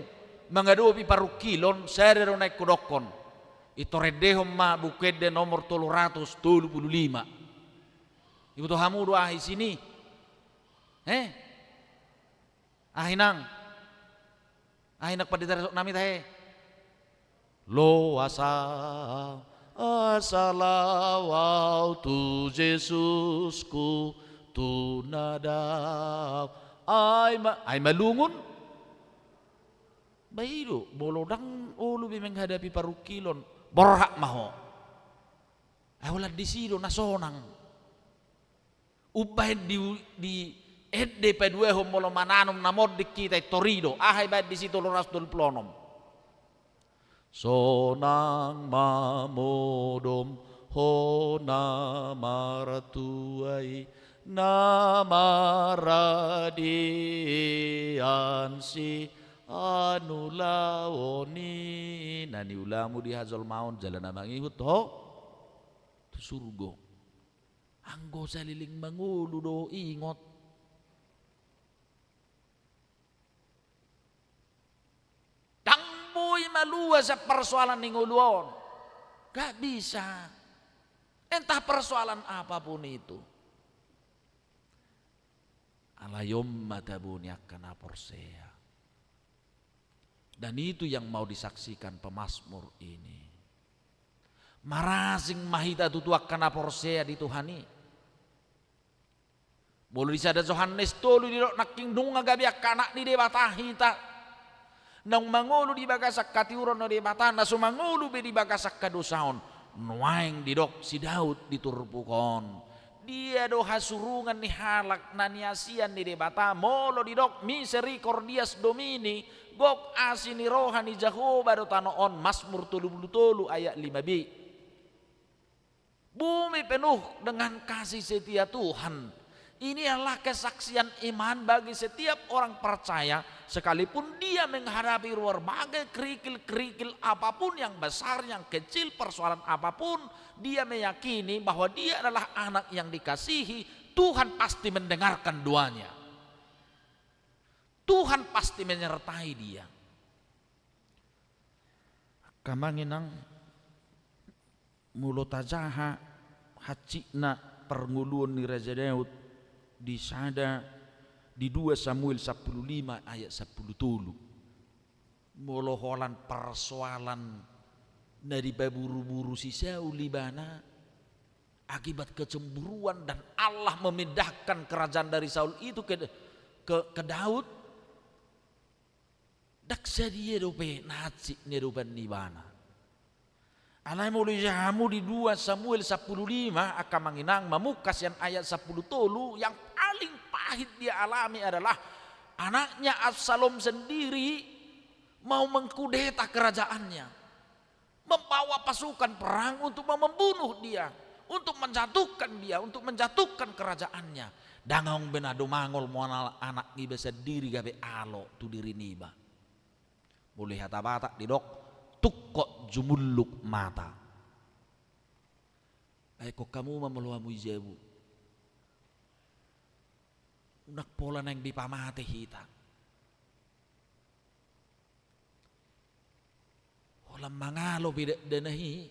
mangadopi parungkilon, sada do naeng hudokkon. Ito rendehon ma Buku Ende nomor tolu ratus tolu pulu lima. Iboto hamu do aha isini? Eh? Aha inang? Aha inang pandita resort nami tahe? Loas au, asa laho au tu Jesusku, tu na dao. Ai ma, ai malungun? Ba i do, molo ndang olo be menghadapi parungkilon, borhat ma ho. Ai holan disi do na sonang. Umbahen di, di ende paduahon molo mananom na monding hita, i tori do. Aha ibahen disi tolu ratus tolu pulu onom? Sonang ma modom hona martua i, na maradian sianulahon i. Na niulamu di hajolmaon jala na mangihut ho tu surgo. Anggo saleleng mangolu do, ingot. Ndang boi malua sian persoalan ni ngolu on. Gak bisa. Entah persoalan apapun itu. Alai on ma tabo ni angka na porsea. Dan itu yang mau disaksikan pemazmur ini. Marasing ma hita tutu angka na porsea di Tuhan i. Molo di sada Johannes tolu didok nangkin nunga gabe angka anak ni Debata hita. Naung mangolu di bagasan hatiuron ni Debata, na so mangolu be di bagasan hadosaon. Nuaeng didok si Daud di turpuk on. Dia do hasurungan ni halak na niasian ni Debata, molo didok misericordias Domini, gok asi ni roha ni Jahowa do tano on, Mazmur tolu pulu tolu ayat lima b. Bumi penuh dengan kasih setia Tuhan. Ini adalah kesaksian iman bagi setiap orang percaya, sekalipun dia menghadapi berbagai kerikil-kerikil apapun, yang besar, yang kecil, persoalan apapun, dia meyakini bahwa dia adalah anak yang dikasihi, Tuhan pasti mendengarkan doanya. Tuhan pasti menyertai dia. Angka amang inang, molo tajaha hansikna parngoluon ni Raja Daud di sada, di dua Samuel sampulu lima ayat sampulu tolu. Molo holan persoalan na dipaburu-buru si Saul ibana akibat kecemburuan dan Allah memindahkan kerajaan dari Saul itu ke, ke, ke Daud, ndang sadia dope na hansit niadopan ni ibana. Alai molo ija hamu di dua Samuel sampulu lima, angka amang inang, mamungka sian ayat sampulu tolu, yang paling Yang dia alami adalah anaknya Absalom sendiri mau mengkudeta kerajaannya, membawa pasukan perang untuk membunuh dia, untuk menjatuhkan dia, untuk menjatuhkan kerajaannya. Ndang adong be na domangol mual anak niba sandiri gabe alo tu diri niba. Molo hata Batak didok, tungkot jumulluk mata. Baen hamu ma molo hamu di jabu. Unang pola naeng dipamate hita. Holan mangalo pe dakdanak i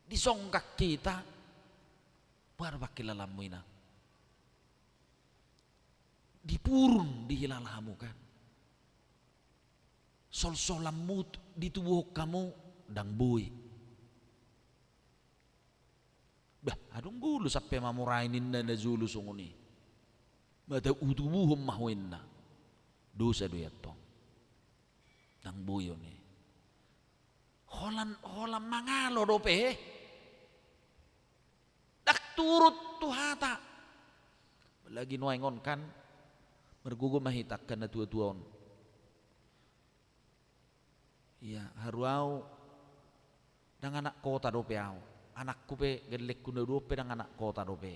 disonggang hita. Boha do pangkilalaanmu, inang? Dipurun dihilala hamu, kan? Solsolanmu ditubuhon hamu, ndang boi. Bah, adong ngolu sampe mamora ninna na jolo songon i. Mata hutubuhon ma ho, inna. Dosa do i antong. Ndang boi on i. Holan, holan mangalo dope. Ndang turut tu hata. Apalagi nuaeng on, kan, margogo ma hita angka na tuatua on. Ia, haru au, ndang anak kota dope au. Anakku pe, gellengku na dua on pe ndang anak kota dope.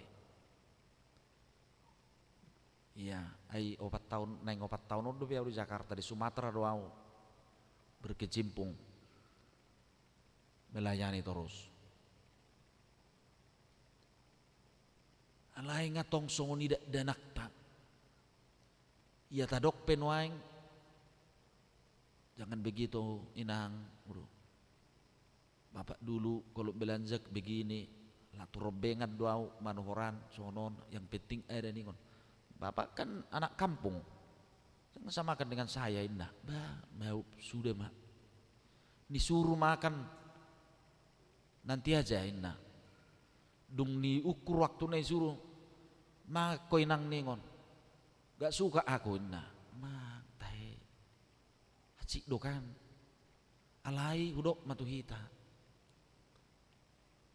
Ia, ai opat taon, naeng opat taon on dope au di Jakarta, di Sumatera do au berkecimpung, melayani torus. Alai nga tong songon i dakdanakta. Ia tadok pe nuaeng, jangan begitu, inang, bro. Bapak dulu kalau belanja begini, la tu rombengan do au manuhoran, songon on, yang penting ada ningon. Bapak kan anak kampung, jangan samakan dengan saya, inna. Bah, maup sude ma. Nisuruh makan nanti aja, inna. Dung niukur waktuna, isuruh, mangan ho, inang, ningon. Gak suka aku, inna. Mang tahe. Hansit do, kan. Alai hudok ma tu hita.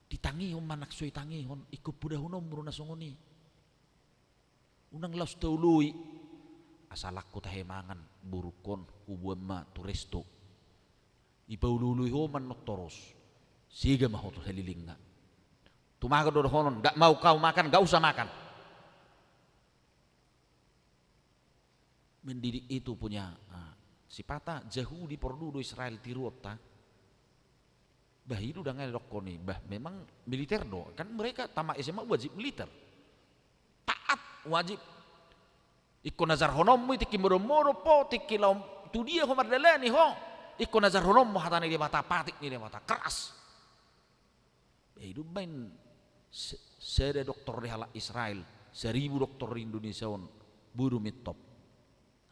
Ditangihon ma, nang so ditangihon, ingkon pudahononmu do na songon i. Unang laos taoloi. Asal anggo tahe mangan, borungkon huboan ma tu resto. Dipaolooloi ho ma annon torus. Sega ma ho tu salelengna. Tumagon do dohonon, nggak mau kau makan, nggak usah makan. Mendidik itu punya, ah, sipata. Jahudi porlu do Israel tiruonta. Bah, i do ndang didokkon i. Bah, memang militer do. Kan mereka tamat S M A wajib militer. Taat, wajib. Ingkon ajarhononmu i tingki modom-modom ho, tingki laho tu dia ho mardalani ho. Ingkon ajarhononmu hata ni Debata, patik ni Debata. Keras. Ia, i do umbaen se-, sada doktor di halak Israel, saribu doktor di Indonesia on, bodo mintop.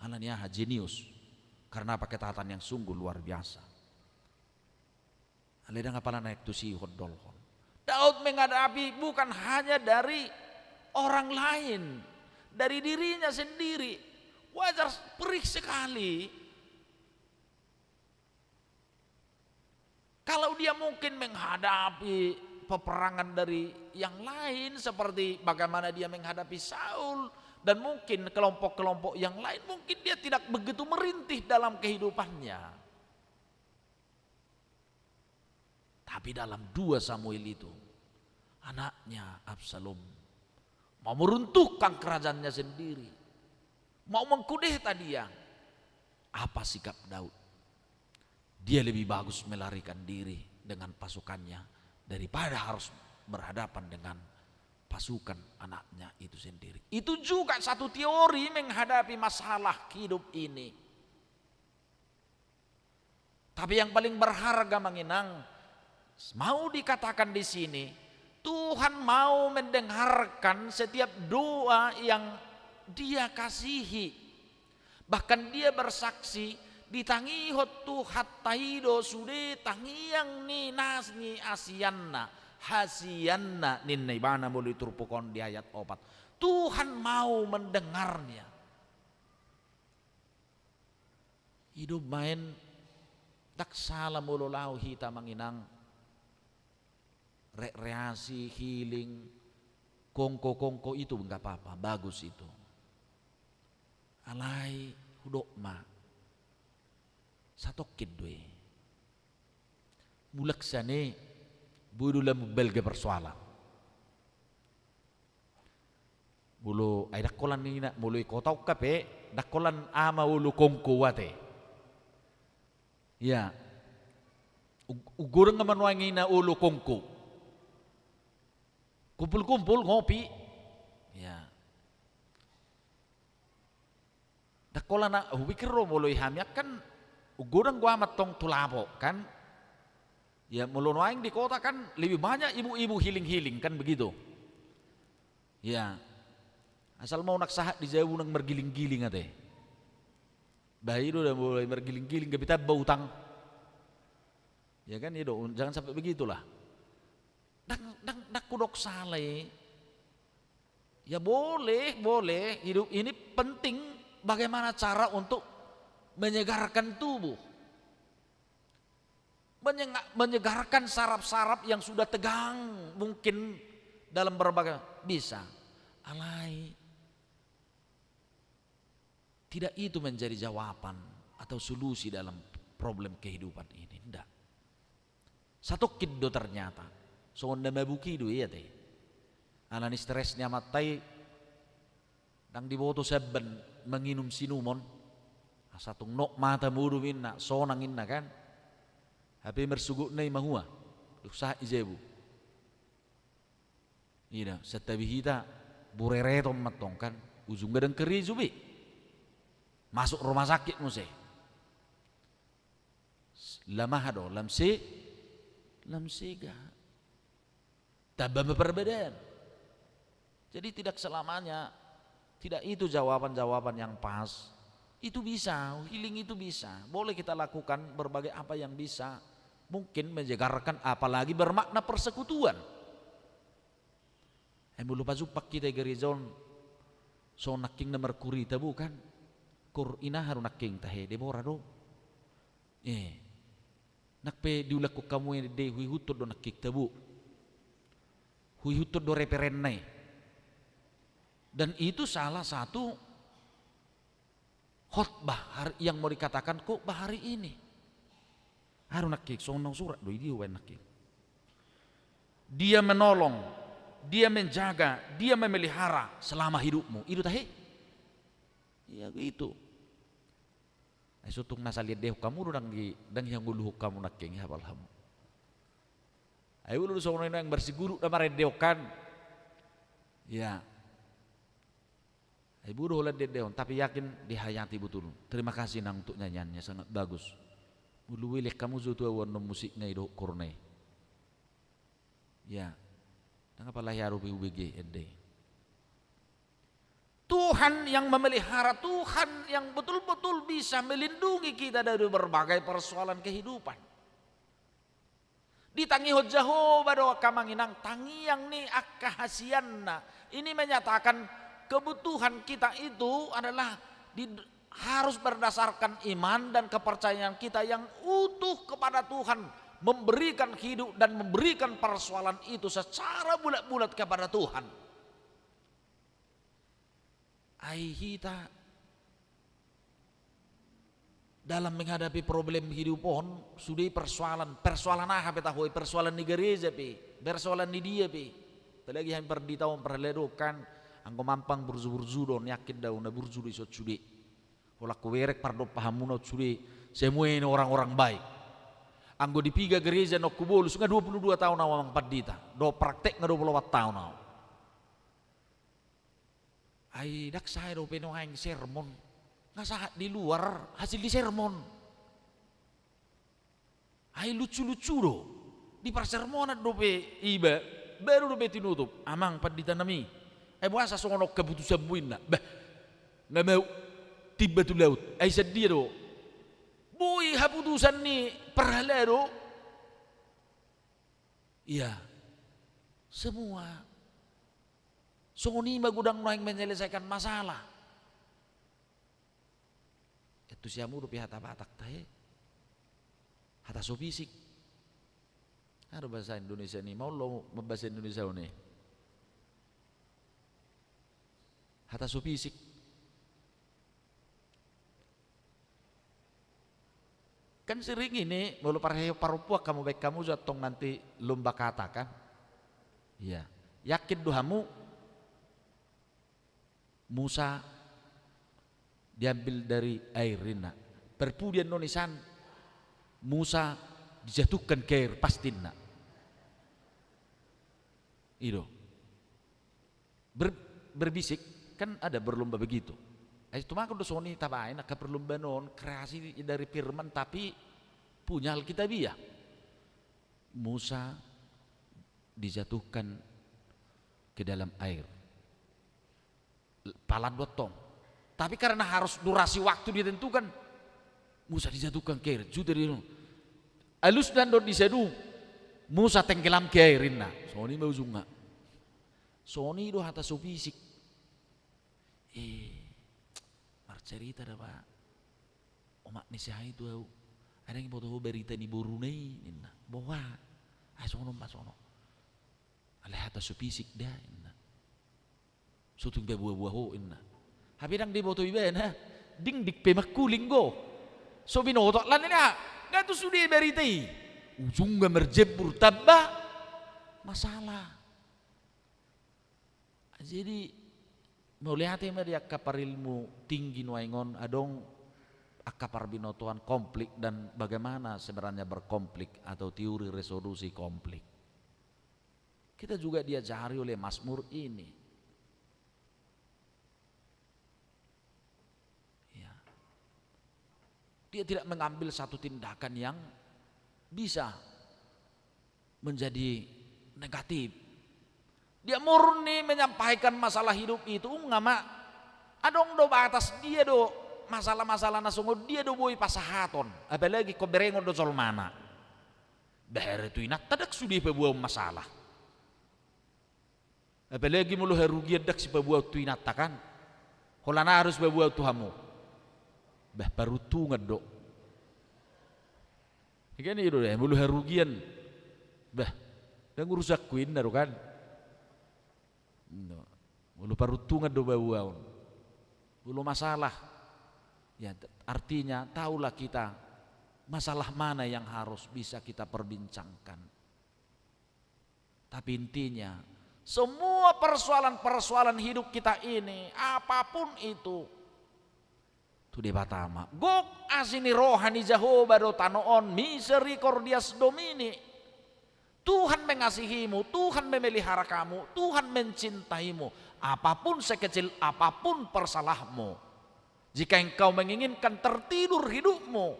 Alani aha? Jenius. Karena apa? Ketaatan yang sungguh luar biasa. Alai ndang apala naeng tu si hondolhon. Daud menghadapi bukan hanya dari orang lain, dari dirinya sendiri. Wajar, perih sekali. Kalau dia mungkin menghadapi peperangan dari yang lain, seperti bagaimana dia menghadapi Saul, dan mungkin kelompok-kelompok yang lain, mungkin dia tidak begitu merintih dalam kehidupannya. Tapi dalam dua Samuel itu, anaknya Absalom mau meruntuhkan kerajaannya sendiri, mau mengkudeta dia. Apa sikap Daud? Dia lebih bagus melarikan diri dengan pasukannya daripada harus berhadapan dengan pasukan anaknya itu sendiri. Itu juga satu teori menghadapi masalah hidup ini. Tapi yang paling berharga, Amang Inang, mau dikatakan di sini, Tuhan mau mendengarkan setiap doa yang Dia kasihi. Bahkan Dia bersaksi, ditangihon Tuhanta i do sude tangiang ni na niasianna, hasianna, ninna Ibana molo di turpuk on di ayat opat. Tuhan mau mendengarnya. I do umbaen, ndang sala molo laho hita, Amang Inang, rekreasi, healing, Kongko-kongko itu nggak apa-apa, bagus itu. Alai hudok ma, satongkin do i. Mulak sian i, boi do lam umbalga persoalan. Molo, ai ndang holan ninna, molo i kota ungkap pe, ndang holan ama olo kongko ate. Ia. Ug-, ugodang ma nuaeng ninna olo kongko. Kumpul-kumpul, ngopi. Ia. Ndang holan na, hupikir do molo i hami kan, ugodang do ama tong tu lapo, kan? Ia, molo nuaeng di kota kan, lebih banyak ibu-ibu healing-healing, kan begitu? Ia. Asal mau nang sahat di jabu nang margiling-giling ate. Bah, i do da mulai margiling-giling, gabe tamba utang. Ya kan, i do, jangan sampai begitulah. Ndang, ndang, ndang hudok sala i. Ya boleh, boleh. Hidup ini penting bagaimana cara untuk menyegarkan tubuh. Menyenga-, menyegarkan saraf-saraf yang sudah tegang mungkin dalam berbagai, bisa. Alai, tidak itu menjadi jawaban atau solusi dalam problem kehidupan ini. Ndak. Satongkin do ternyata. Songon na mabuk i do i ate. Alani stres ni amanta i, ndang diboto siamban manginum sinumon. Asa tung nok mata modom inna, sonang inna kan. Hape marsogotna i mahua. Dung sahat i jabu. Ida, santabi hita, burereton mantong kan, ujungna ndang karejo be. Masuk rumah sakit muse. Lam aha do, lam se-, lam sega. Tamba ma parbadaan. Jadi tidak selamanya, tidak itu jawaban-jawaban yang pas. Itu bisa, healing itu bisa. Boleh kita lakukan berbagai apa yang bisa. Mungkin menyegarkan, apalagi bermakna persekutuan. Ai molo pajumpang hita i gareja on, songon nangkin na markuri tabo kan. Kur, ina aha do nangkin tahe, Debora do. Eh. Nang pe diulakhon hamu i ende, huihuthon do nangkin tabo. Huihuthon do referenna i. Dan itu salah satu khotbah hari, yang mau dikatakan khotbah hari ini. Aha do nangkin, songon na husurat do i, dia ubaen nangkin. Dia menolong, dia menjaga, dia memelihara selama hidupmu. I do tahe. Iya, begitu. Ai so tung na salelengleleng hamu do, ndang i, ndang ihangoluhon hamu nangkin, ihapal hamu. Ai olo do songon i nuaeng marsiguru na marende on kan. Iya. Ai bodo holan diendehon, tapi yakin dihayati betul. Terima kasih nang untuk nyanyiannya, sangat bagus. Molo huelek hamu jo tu ahu annon musikna i dohot korna i. Ya. Ndang apala hea dope hubege ende. Tuhan yang memelihara, Tuhan yang betul-betul bisa melindungi kita dari berbagai persoalan kehidupan. Ditangihon Jahowa do angka amang inang, tangiang ni angka hasianna. Ini menyatakan kebutuhan kita itu adalah di, harus berdasarkan iman dan kepercayaan kita yang utuh kepada Tuhan, memberikan hidup dan memberikan persoalan itu secara bulat-bulat kepada Tuhan. Ai hita dalam menghadapi problem hidup on, sude persoalan, persoalan aha pe tahe, persoalan ni gareja pe, persoalan ni dia pe. Apalagi hami pandita on, parhalado kan, anggo mampang burju-burju do, yakin do ahu na burju do ison sude. Holan hubereng pardompahanmuna on sude, semua ini orang-orang baik. Anggo di piga gareja naung hubolus, nga dua puluh dua taon ahu amang pandita, dohot praktek nga dua puluh opat taon ahu. Ai ndang sae dope nuaeng sermon. Nga sahat di luar hasil di sermon. Ai lucu-lucu do. Di parsermonan dope iba, baru dope tinutup. Amang pandita nami. Ai boasa songon on haputusanmu inna. Bah. Nga mau timba tu laut. Ai sian dia do. Boi haputusan ni parhalado. Iya. Semua. Songon i ma godang nuaeng menyelesaikan masalah. Antusias dope hata Batak tahe. Hata so fisik. Aha do bahasa Indonesia ni, maol do mambahasa Indonesia on i. Hata so fisik. Kan sering ini, molo parhe-, parompuan hamu, baen hamu jo antong nanti lomba kata kan? Iya. Yakin do hamu Musa diambil dari air, ninna. Parpudi annon i san, Musa dijatuhkan ke air, pasti ninna. I do. Ber-, berbisik, kan ada berlomba begitu. Ai tumagon do songon i tabaen angka perlombaan on, kreasi dari firman tapi punya Alkitabiah. Musa dijatuhkan ke dalam air. Palan do antong. Tapi karena harus durasi waktu ditentukan, Musa dijatuhkan ke air, juta di, alusna do di sadu, Musa tenggelam ke air, ninna. Songon i ma ujungna. Songon i do hata so fisik. Eh, marcarita da, Pak. Omak ni si aha i tu au. Adong diboto ho barita ni boruna i, ninna. Boha. Ai songon on ma, songon on. Alai hata so fisik da, ninna. So tung diboa-boa ho, ninna. Hape ndang diboto ibana, dingding pe mangkuling do. So binoto lan, ninna, nga tu sude barita i. Ujungna marjembur tamba masalah. Jadi, mauliate ma di angka parilmu tinggi nuaeng on, adong angka parbinotoan konflik dan bagaimana sebenarnya berkonflik atau teori resolusi konflik. Kita juga diajari oleh Mazmur ini. Ya. Dia tidak mengambil satu tindakan yang bisa menjadi negatif. Dia murni menyampaikan masalah hidup itu, nunga ma adong do batas dia do, masalah-masalah na songon dia do boi pasahaton, apalagi ingkon berengon do jolmana. Bah, hera tu inanta ndang sude paboaon masalah. Apalagi molo harugian ndang sipaboaon tu inanta kan. Holan aha do sipaboaon tu hamu? Bah, paruntungan do. Kan i do, bah, molo harugian. Bah, ndang urusanku, ninna do kan. Molo paruntungan do paboaon. Molo masalah. Ya, artinya tahulah kita masalah mana yang harus bisa kita perbincangkan. Tapi intinya, semua persoalan-persoalan hidup kita ini, apapun itu, tu Debata ma. Gok asi ni roha ni Jahowa do tano on, misericordias Domini. Tuhan mengasihimu, Tuhan memelihara kamu, Tuhan mencintaimu. Apapun, sekecil apapun persalahmu, jika engkau menginginkan tertidur hidupmu,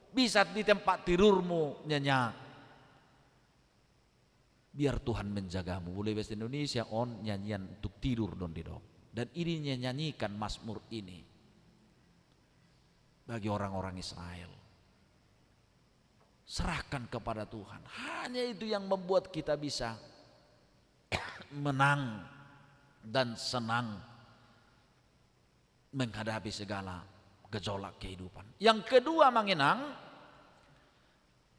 bisa di tempat tidurmu nyenyak. Biar Tuhan menjagamu. Molo bahasa Indonesia on nyanyian untuk tidur do didok. Dan ini dinyanyikan Mazmur ini bagi orang-orang Israel. Serahkan kepada Tuhan. Hanya itu yang membuat kita bisa menang dan senang menghadapi segala gejolak kehidupan. Yang kedua, Amang Inang,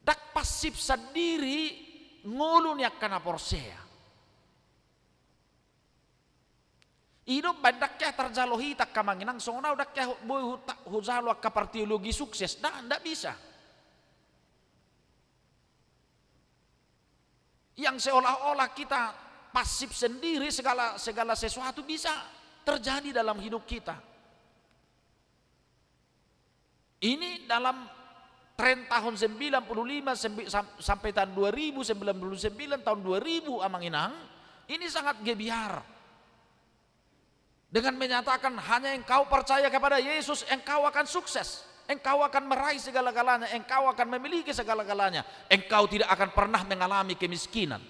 ndang pansip sandiri ngolu ni angka na porsea. I do umbaen ndang hea tarjalo hita angka, Amang Inang, songon au ndang hea boi huta-, hujalo angka parteologi sukses. Nda, nda bisa. Yang seolah-olah kita pasif sendiri, segala, segala sesuatu bisa terjadi dalam hidup kita. Ini dalam tren tahun sembilan puluh lima sembi-, sam-, sampai tahun dua ribu, sembilan puluh sembilan, tahun dua ribu, Amang Inang, ini sangat gebiar. Dengan menyatakan, "Hanya engkau percaya kepada Yesus, engkau akan sukses. Engkau akan meraih segala-galanya, engkau akan memiliki segala-galanya. Engkau tidak akan pernah mengalami kemiskinan.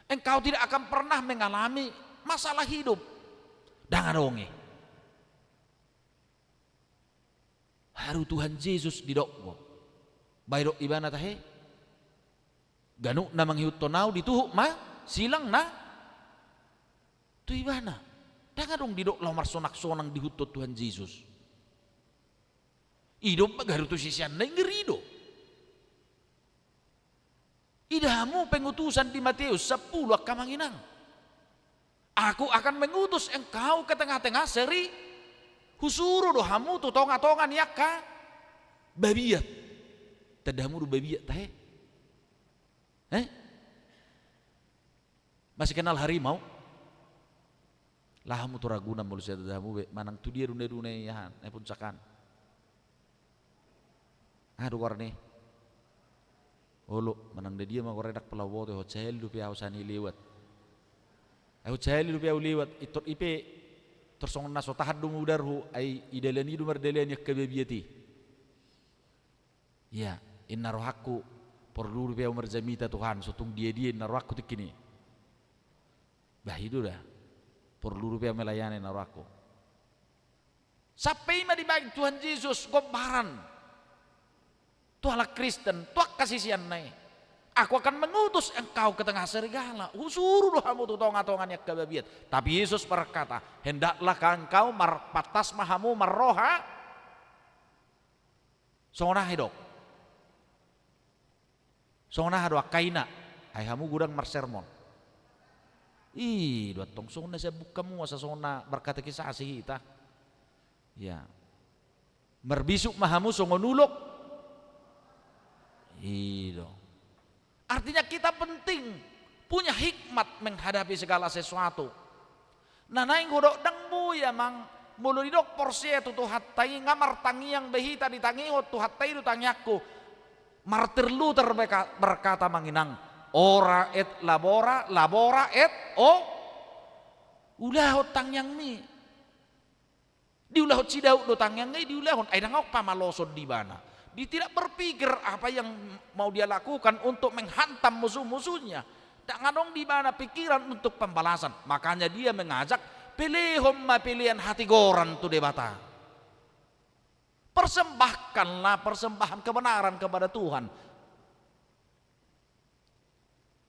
Engkau tidak akan pernah mengalami masalah hidup." Ndang adong i. Haru Tuhan Jesus didok do. Ba didok ibana tahe? Ganup na mangihuthon au dituhuk ma silangna tu ibana. Ndang adong didok laho marsonang-sonang diihuthon Tuhan Jesus. I do umbaen haru tu siseanna i ngeri do. Ida hamu pengutusan di Matius sampulu, angka Amang Inang. Aku akan mengutus engkau ke tengah-tengah seri, husuru do hamu tu tonga-tonga ni angka babiat. Tanda hamu do babiat, tahe? Eh? Masih kenal harimau? Laho hamu tu Ragunan molo sai tanda hamu be, manang tu dia duna-duna i aha, na puncakan. Aha do goarna i? Olo, manang na dia ma goarna i ndang pola huboto, hot sahali dope ahu sani lewat. Ai hot sahali dope ahu lewat, itor ipe, tor songon na so tahan do mudarhu, ai i dalan i do mardalani angka babiat i. Ia, inna rohangku, porlu dope ahu marjamita Tuhan, so tung dia-dia inna rohangku tingki i. Bah, i do da. Porlu dope ahu melayani inna rohangku. Sampe i ma dibaen Tuhan Jesus gombaran tu halak Kristen, tu angka siseanna i. Aku akan mengutus engkau ke tengah serigala. Husuru do hamu tu tonga-tonga ni angka babiat. Tapi Yesus berkata, hendaklah engkau mar-, pantas ma hamu marroha songon aha i dok? Songon aha do angka ina? Ai hamu godang marsermon. I do antong songon na sian buku hamu, asa songon na markatekisasi hita. Ia. Marbisuk ma hamu songon ulok. I do. Artinya kita penting punya hikmat menghadapi segala sesuatu. Na naeng hudok, ndang boi amang, molo didok porsea tu Tuhanta i, nga martangiang be hita ditangihon Tuhanta i do tangiangku. Martir Luther beka-, berkata, amang inang, ora et labora, labora et o-, ulahon tangiangmi. Diulahon si Daud do tangiang i, diulahon, ai ndang adong pamaloson di ibana. Dia tidak berpikir apa yang mau dia lakukan untuk menghantam musuh-musuhnya. Ndang adong di ibana pikiran untuk pembalasan. Makanya dia mengajak, pelehon ma pelean hatigoran tu Debata. Persembahkanlah persembahan kebenaran kepada Tuhan.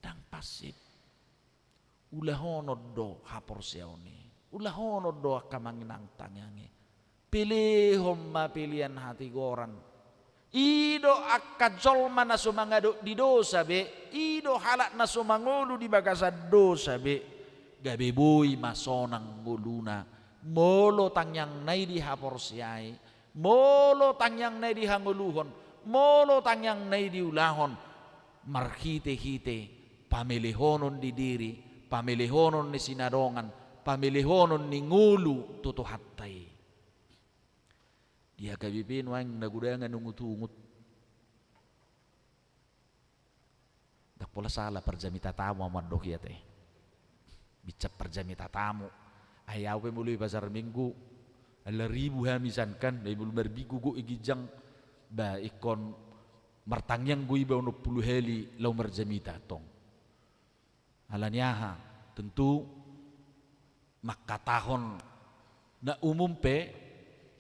Ndang pansip. Ulahonon do haporseaon i. Ulahonon do angka amang inang tangiang i. Pelehon ma pelean hatigoran. I do angka jolma na so mangadop di dosa be, i do halak na so mangolu di bagasan dosa be, gabe boi ma sonang ngoluna. Molo tangiangna i dihaporseai, molo tangiangna i dihangoluhon, molo tangiangna i diulahon, marhite-hite pamelehonon ni diri, pamelehonon ni sinadongan, pamelehonon ni ngolu tu Tuhanta i. Di H K B P nuaeng na godangan ungut-ungut. Ndang pola sala parjamita tamu ahu mandok i ate. Binsar parjamita tamu. Ai ahu pe molo i pasar Minggu, ala ribu hami san kan, ai molo marminggu gok i ginjang, ba ingkon martangiang do iba onom pulu hali laho marjamita tong. Ala ni aha, tentu mangkatahon na umum pe,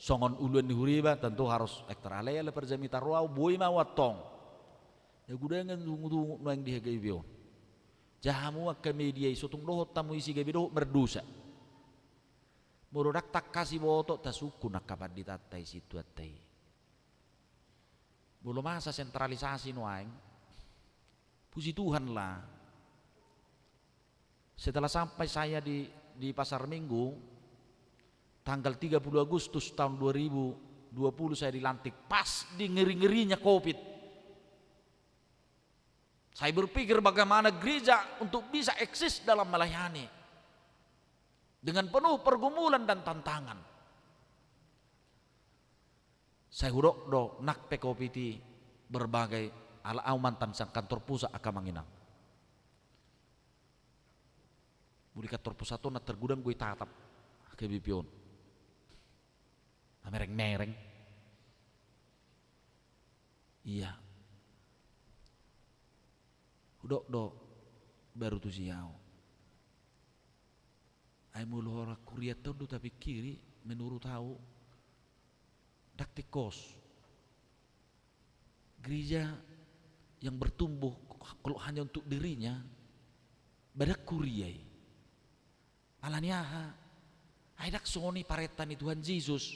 songon uluan ni huria iba, tentu harus ekter. Alai ala parjamita ro ahu, boi ma ahu antong. Na godangan ungut-ungut nuaeng di H K B P on. Jaha hamu angka media i, so tung dohot hamu isi gabe dohot mardosa. Molo ndang tangkas diboto, tasungkun angka panditanta i, sintuanta i. Molo masa sentralisasi nuaeng, puji Tuhan lah. Setelah sampai saya di, di Pasar Minggu, tanggal tiga puluh Agustus tahun dua ribu dua puluh saya dilantik, pas di ngeri-ngerinya covid. Saya berpikir bagaimana gereja untuk bisa eksis dalam melayani dengan penuh pergumulan dan tantangan. Sai hudok do, nang pe covid i berbagai, ala ahu mantan sian kantor pusat angka amang inang. Molo di kantor pusat on na tergudang do i tatap H K B P on. Na mereng-mereng. Ia. Hudok do baru tusi ahu. Ai molo holan kurianta on do tapingkiri, menurut ahu, ndang tingkos. Gereja yang bertumbuh kalau hanya untuk dirinya, ba ndang kuria i. Ala ni aha? Ai ndang songon i parenta ni Tuhan Jesus.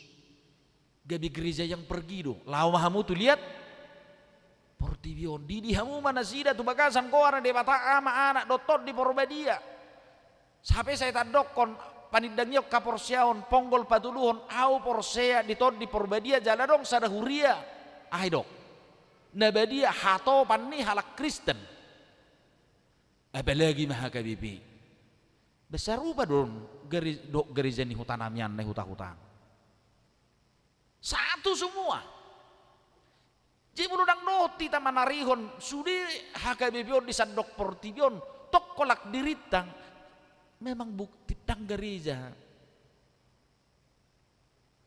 Gabe gereja yang pergi do. Laho ma hamu tu liat portibi on. Didi hamu ma nasida tu bagasan goar ni Debata Ama, Anak dohot Tondi Porbadia. Sape sai tandokkon panindangion haporseaon, ponggol patuduhon, au porsea di Tondi Porbadia jala adong sada huria. Aha didok? Na badia hatopan ni halak Kristen. Apalagi ma H K B P. Ba sarupa do on gare-, dohot gareja ni huta nami an na i huta-huta. Satu semua. Jadi molo ndang dohot hita manarihon sude H K B P on di sandok portibi on, tong holan dirinta, memang bukti ndang gareja.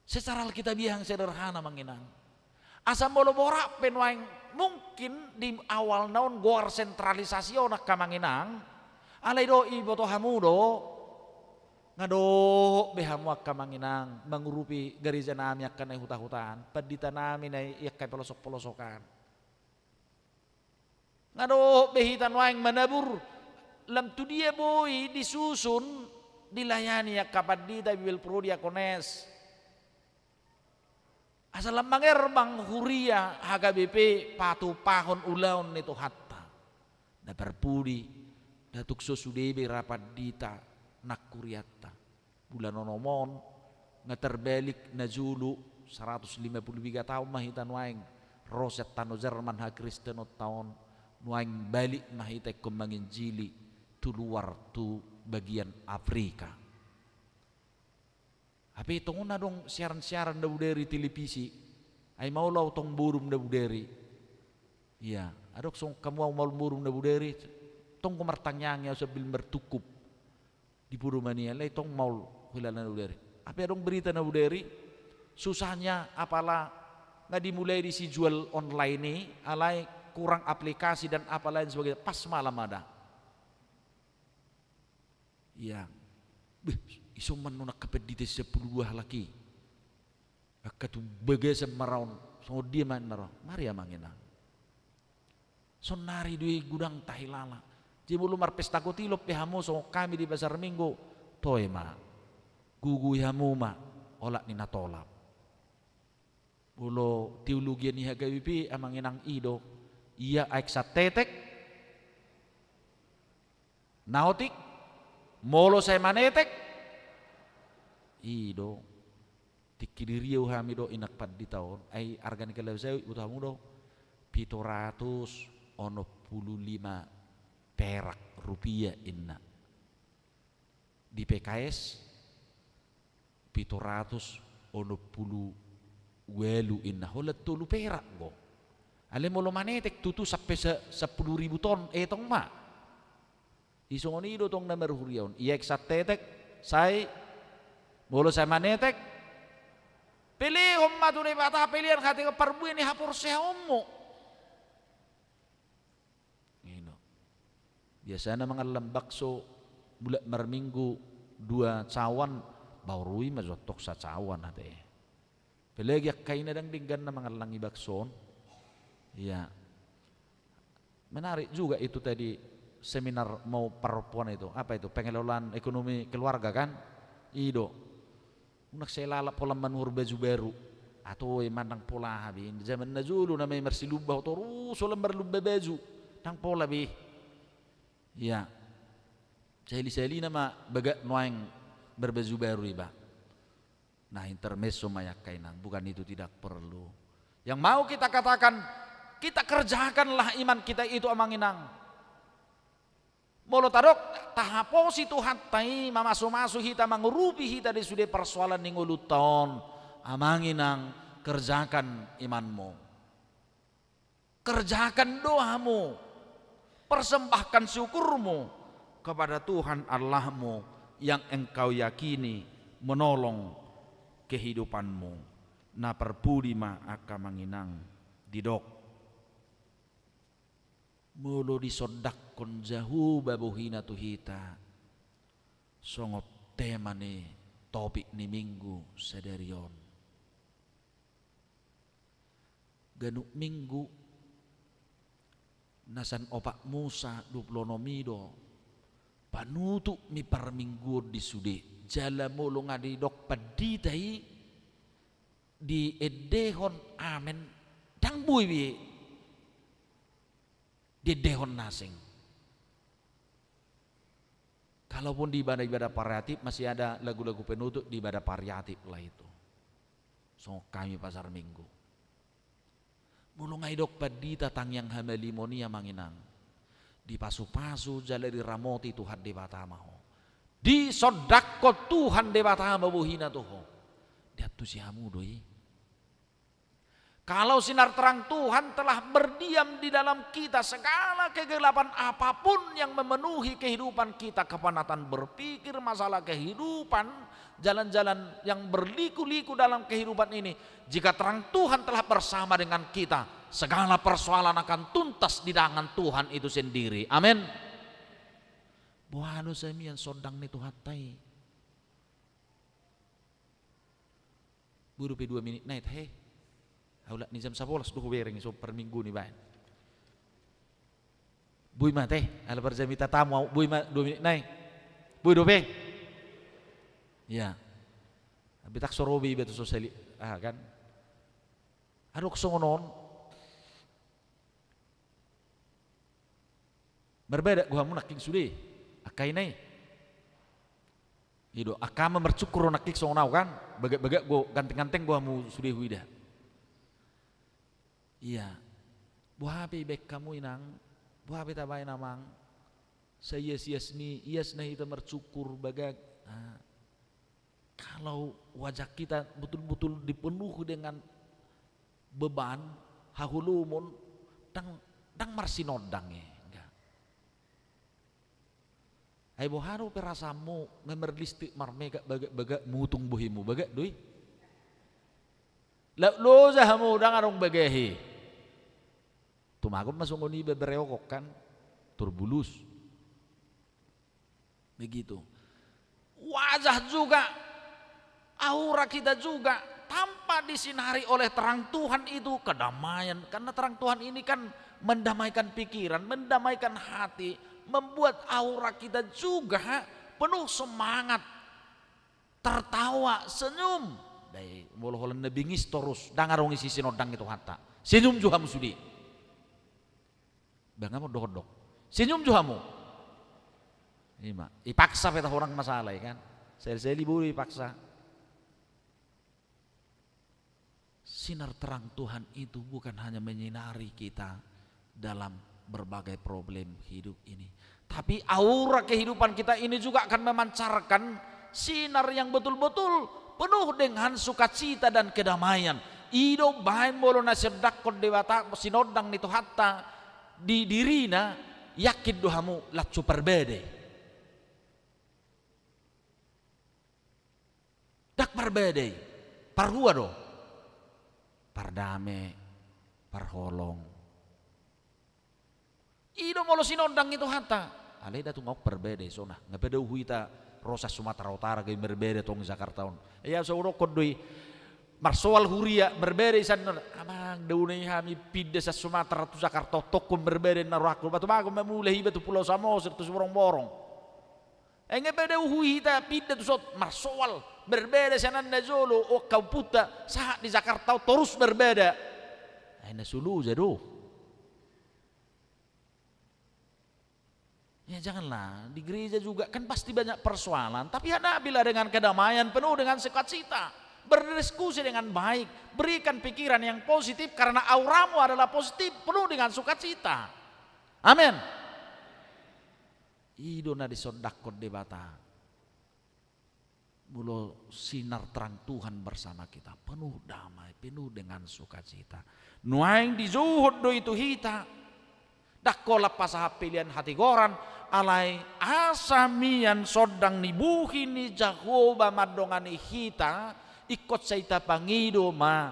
Secara alkitabiah yang sederhana, Amang Inang. Asa molo borat pe nuaeng, mungkin di awalna on goar sentralisasi on angka Amang Inang, alai do iboto hamu do, nga dohot be hamu angka Amang Inang mangurupi gareja nami angka na i huta-hutaan, pandita nami na i angka i pelosok-pelosokan. Nga dohot be hita nuaeng manabur, lam tu dia boi disusun, dilayani angka pandita, bibelvrouw, diakones. Asa lam mangerbang huria H K B P patumpahon ulaon ni Tuhanta. Na parpudi, ndang tung so sude be ra pandita nang hurianta. Bulan onom on, nga tarbalik na jolo, saratus lima pulu piga taon ma hita nuaeng ro sian tano Jerman hakristenonta on, nuaeng balik ma hita ingkon manginjili tu luar, tu bagian Afrika. Hape tong on adong siaran-siaran na bodari televisi, ai maol au tong borum na bodari. Ia, adong songon hamu au maol borum na bodari, tong do martangiangi au sambil martungkup di podoman i, alai tong maol huhilala na bodari. Hape adong berita na bodari, susahnya apala nga dimulai disi jual online i, alai kurang aplikasi dan apa lain sebagainya, pas malam ada. Ia. Beh, ison ma annon angka pandita sampulu dua halak i. Angka tu bagasan ma ra on, songon dia ma annon ra on? Mari Amang Inang. Saonari do i godang tahilala. Jadi molo marpesta kotilon pe hamu songon hami di Pasar Minggu, toe ma. Gugui hamu ma, olat ni na tolap. Molo teologia ni H K B P, Amang Inang, i do. Ia aek santetek, na otik, molo sai manetek, i do. Tingki di Riau hami do, inang pandita on, ai arga ni kalabasa i, iboto hamu do, pitu ratus onom pulu lima perak, rupiah, inna. Di P K S, pitu ratus onom pulu ualu, inna, holan tolu perak do. Alai molo manetek tutu sampe sa-, sampulu ribu ton etong ma. I songon i do tong na marhuria on. Ia aek santetek, sai, molo sai manetek, pelehon ma tu Debata, pelean hatinangan parbue ni haporseaonmu. I do. Biasana mangallang bakso mulak marminggu dua cawan, baru i ma jo antong sacawan ate. Apalagi angka i na ndang dengganna mangallangi bakso on. Ia. Menarik juga itu tadi, seminar mau parompuan itu. Apa itu? Pengelolaan ekonomi keluarga kan? I do. Unang sai lalap holan manuhor baju baru. Atau i ma ndang pola aha be. Zaman na jolo nama i marsilumba, torus holan marlumba baju. Ndang pola be. Ia. Sahali-sahali nama bagak nuaeng marbaju baru iba. Nah, intermezzo ma i angka inang, bukan itu tidak perlu. Yang mau kita katakan, kita kerjakanlah iman kita itu, Amang Inang. Molo tadok, tahaposi Tuhanta i, mamasu-masu hita, mangurupi hita di sude parsoalan ni ngolunta on, Amang Inang, kerjakan imanmu. Kerjakan doamu, persembahkan syukurmu kepada Tuhan Allahmu yang engkau yakini menolong kehidupanmu. Na parpudi ma angka Amang Inang, didok. Molo disondanghon Jahowa bohina tu hita, songon tema ni topik ni minggu sadari on. Ganup minggu, na sian opat Musa dua pulu onom i do, panutup ni parmingguon di sude, jala molo nga didok pandita i, diendehon amen, ndang boi be diendehon na asing. Kalaupun di ibadah-ibadah variatif, masih ada lagu-lagu penutup di ibadah variatif lah itu. Songon hami pasar Minggu. Molo nga didok pandita tangiang hamalimon i, amang inang, dipasu-pasu jala diramoti Tuhan Debata ma ho. Disondangkon Tuhan Debata ma bohina tu ho. Diantusi hamu do i. Kalau sinar terang Tuhan telah berdiam di dalam kita, segala kegelapan apapun yang memenuhi kehidupan kita, kepenatan berpikir, masalah kehidupan, jalan-jalan yang berliku-liku dalam kehidupan ini, jika terang Tuhan telah bersama dengan kita, segala persoalan akan tuntas di tangan Tuhan itu sendiri. Amin. Boha do samian sondang ni Tuhanta i? Boi dope dua minit nai, he. Aulak ni jam sabolas do hubereng so parminggu ni baen. Boi ma te, ala parjamita tamu au, boi ma dua minit nai. Boi dope. Ya. Tapi tak so ro be iba tu so sali, ah, kan. Adong songon on. Marbadak do hamu nangkin sude, angka ina i. I do, angka ama marcukkur do nangkin songon au kan, bagak-bagak do, ganteng-ganteng do hamu sude huida. Ia, boha pe ibaen hamu inang, boha pe tabaen amang, saias-ias ni, ias na hita marcukkur bagak, ah. Kalau wajah kita betul-betul dipenuhi dengan beban, haholomon, ndang, ndang marsinondang i, enggak. Ai boha do perasaanmu, nga marlistrik, marmekap, bagak-bagak, mutung bohimu, bagak do i. Laut loja hamu, ndang adong bagak i. Tumagon ma songon i, bereokon kan, turbulus. Begitu. Wajah juga, aura kita juga tanpa disinari oleh terang Tuhan itu kedamaian. Karena terang Tuhan ini kan mendamaikan pikiran, mendamaikan hati, membuat aura kita juga penuh semangat, tertawa, senyum. Dai, molo holan na bingis torus, ndang adong isi sinondang ni Tuhanta. Senyum jo hamu sude. Bang, hamu dohot do. Senyum jo hamu. Ima, ipaksa pe taho, ndang masalah i kan. Sahali-sahali boi do ipaksa. Sinar terang Tuhan itu bukan hanya menyinari kita dalam berbagai problem hidup ini, tapi aura kehidupan kita ini juga akan memancarkan sinar yang betul-betul penuh dengan sukacita dan kedamaian. I do baen molo na sinondangkon Debata, sinondang ni Tuhanta di dirina, yakin do hamu langsung parbada i. Ndang parbada i. Parhua do? Pardame, parholong. I do molo sinondang ni Tuhanta. Alai da tung ahu parbada i, songon na nga pe dao huhita ro sian Sumatera Utara gabe marbada tong Jakarta on. Ia so hudokkon do i, marsoal huria, marbada i sian on. Amang, dao nai hami pinda sian Sumatera tu Jakarta on, tongkon marbada ninna rohangku. Ba tumagon ma mulak iba tu Pulau Samosir, tu Siborongborong. Ai nga pe dao huhita pinda tu son, marsoal, marbada sian na jolo, o, angka ompunta, sahat di Jakarta on torus marbada. Ai na so loja do. Ya, janganlah, di gereja juga kan pasti banyak persoalan, tapi hadapilah dengan kedamaian, penuh dengan sukacita. Berdiskusi dengan baik, berikan pikiran yang positif, karena auramu adalah positif, penuh dengan sukacita. Amin. I do na disondangkon Debata. Molo sinar terang Tuhan bersama kita, penuh damai, penuh dengan sukacita. Nuaeng dijouhon do i tu hita. Ndang holan pasahat pelean hatigoran, alai asa mian sondang ni bohi ni Jahowa mandongani hita, ingkon sai tapangido ma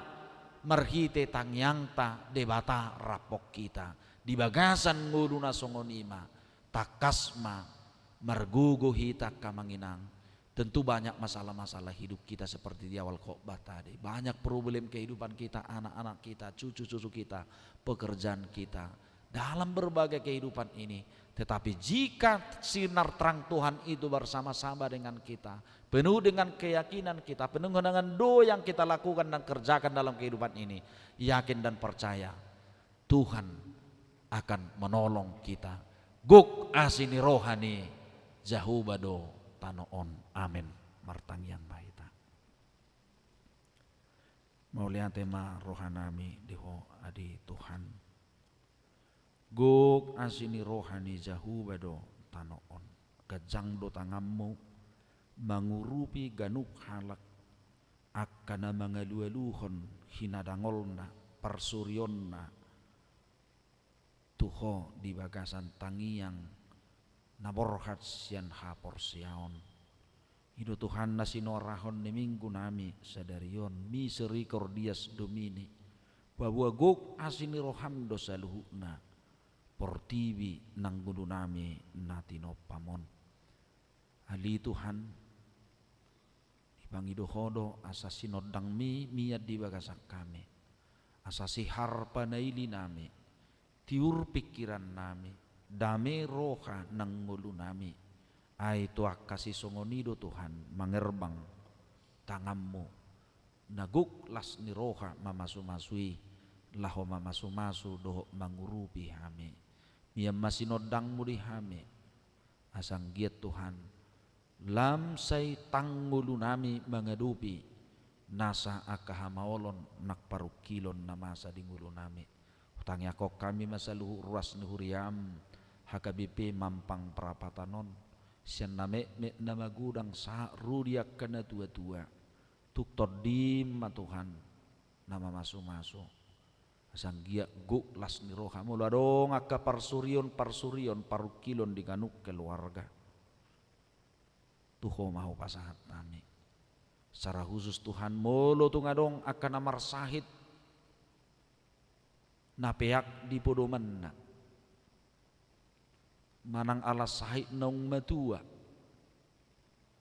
marhite tangiangta Debata rap dohot hita. Di bagasan ngolu na songon i ma, tangkas ma margogo hita, angka amang inang. Tentu banyak masalah-masalah hidup kita seperti di awal khotbah tadi. Banyak problem kehidupan kita, anak-anak kita, cucu-cucu kita, pekerjaan kita, dalam berbagai kehidupan ini. Tetapi jika sinar terang Tuhan itu bersama-sama dengan kita, penuh dengan keyakinan kita, penuh dengan doa yang kita lakukan dan kerjakan dalam kehidupan ini, yakin dan percaya, Tuhan akan menolong kita. Gok asi ni roha ni Jahowa do tano on. Amen. Martangiang ma hita. Mauliate ma rohanami di Ho adi Tuhan. Gok asi ni roha ni Jahowa do tano on. Ganjang do tanganmu mangurupi ganup halak, angka na mangalualuhon hinadangolna, parsurionna tu Ho di bagasan tangiang na borhat sian haporseaon. I do Tuhan na sinorahon ni Minggu nami sadari on, Misericordias Domini, paboa gok asi ni roham do saluhutna portibi nang ngolu nami na tinompam on. Ale Tuhan, dipangido Ho do asa sinondangmi mian di bagasan hami, asa sihar panaili nami, tiur pingkiran nami, dame roha nang ngolu nami. Ai tu angka sisongon i do Tuhan mangerbang tanganmu na gok las ni roha mamasumasu i, laho mamasumasu dohot mangurupi hami. Mian ma sinondangmu di hami, asa anggiat Tuhan lam sai tang ngolu nami mangadopi nasa angka hamaolon nang parungkilon na masa di ngolu nami. Hutangiangkon hami ma saluhut ruas ni huriam, H K B P Mampang Prapatan on, sian na metmet na magodang sahat ro di angka na tuatua. Tung tondim ma Tuhan na mamasumasu, asa anggiat gok las ni roha molo adong angka parsurion-parsurion parungkilon di ganup keluarga. Tu Ho ma hupasahat hami. Secara khusus Tuhan, molo tung adong angka na marsahit na peak di podomanna manang ala sahit naung matua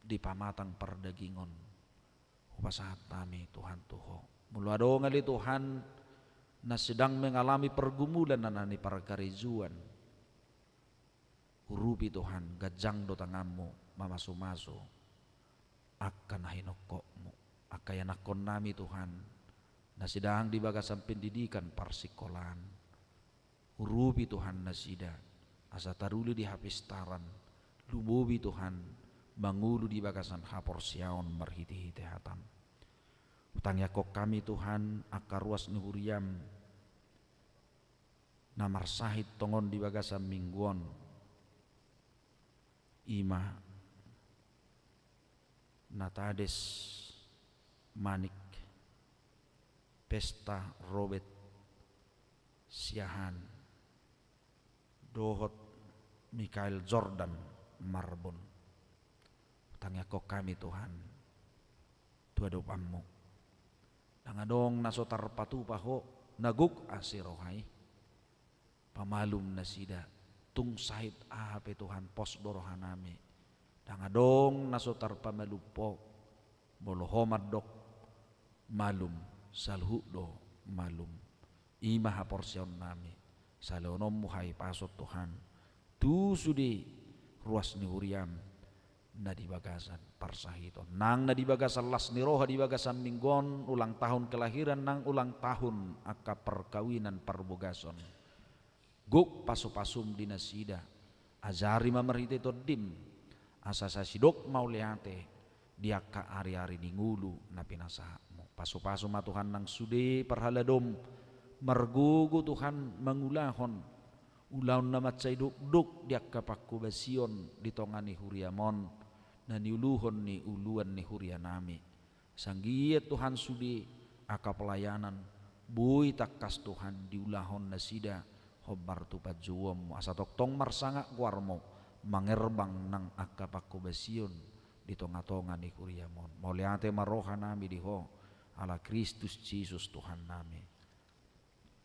di pamatang pardagingon, hupasahat hami Tuhan tu Ho. Molo adong ale Tuhan na sedang mengalami pergumulan na, na ni parkarejoan, urupi Tuhan, ganjang do tanganmu mamasumasu angka na hinongkopmu, angka ianakkon nami Tuhan na sedang di bagasan pendidikan parsikolaan. Urupi Tuhan nasida asa taruli di hapistaran, lumobi Tuhan mangolu di bagasan haporseaon marhitehite hatam. Hutangiangkon hami Tuhan angka ruas ni huriam na marsahit tongon di bagasan Minggu on, i ma Natades Manik, Pesta Robet Siahaan, dohot Mikael Jordan Marbun. Hutangiangkon hami Tuhan tu adopanmu. Ndang adong na so tarpatupa Ho, na gok asi roha i. Pamalum nasida, tung sahit aha pe Tuhan, pos do roha nami. Ndang adong na so tarpamalum Ho, molo Ho mandok malum, saluhut do malum. I ma haporseaon nami, salehononmu hahipason Tuhan tu sude ruas ni huriam na di bagasan parsahiton, nang na di bagasan las ni roha di bagasan Minggu on, ulang tahun kelahiran nang ulang tahun angka parkawinan parbogason. Gok pasupasum di nasida, ajari ma marhite tondim, asa sai sidok mauliate di angka ariari ni ngolu na pinasahatmu. Pasupasu ma Tuhan nang sude parhaladom margogo Tuhan mangulahon ulaon na mansai dokdok di angka panghobasion di tonga ni huriam on, na niuluhon ni uluan ni huria nami. Asa anggiat Tuhan sude angka pelayanan boi tangkas Tuhan diulahon nasida hombar tu panjouonmu, asa tongtong marsangap goarmu mangerbang nang angka panghobasion di tongatonga ni huriam on. Mauliate ma roha nami di Ho, ala Kristus Jesus Tuhan nami.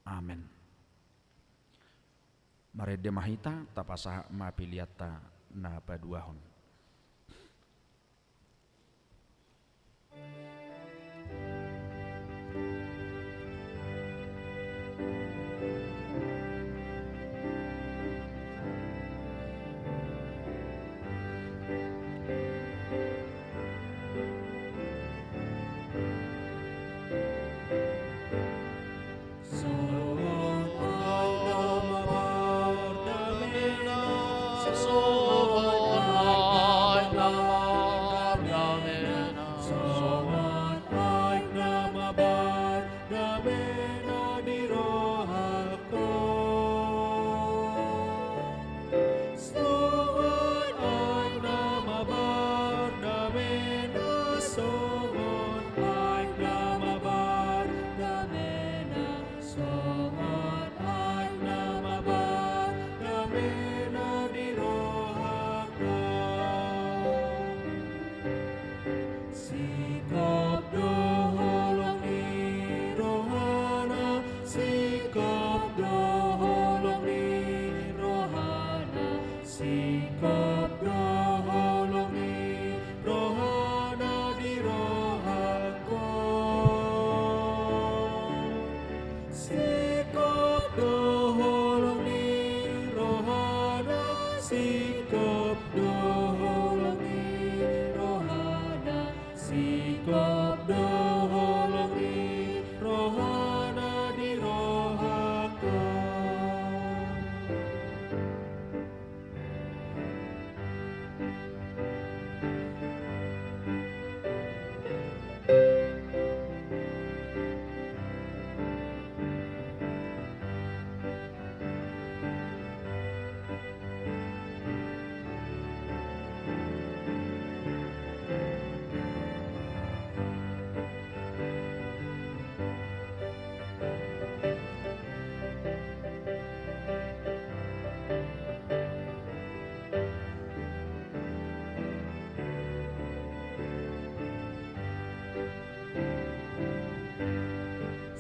Amen. Marende ma hita, tapasahat ma peleanta na paduahon. Pena di rohangka. Singkop do holong ni rohana, singkop do holong ni rohana, singkop do holong ni rohana di rohangku. Singkop do holong ni rohana, singkop do holong ni rohana, singkop do holong ni rohana di rohangku.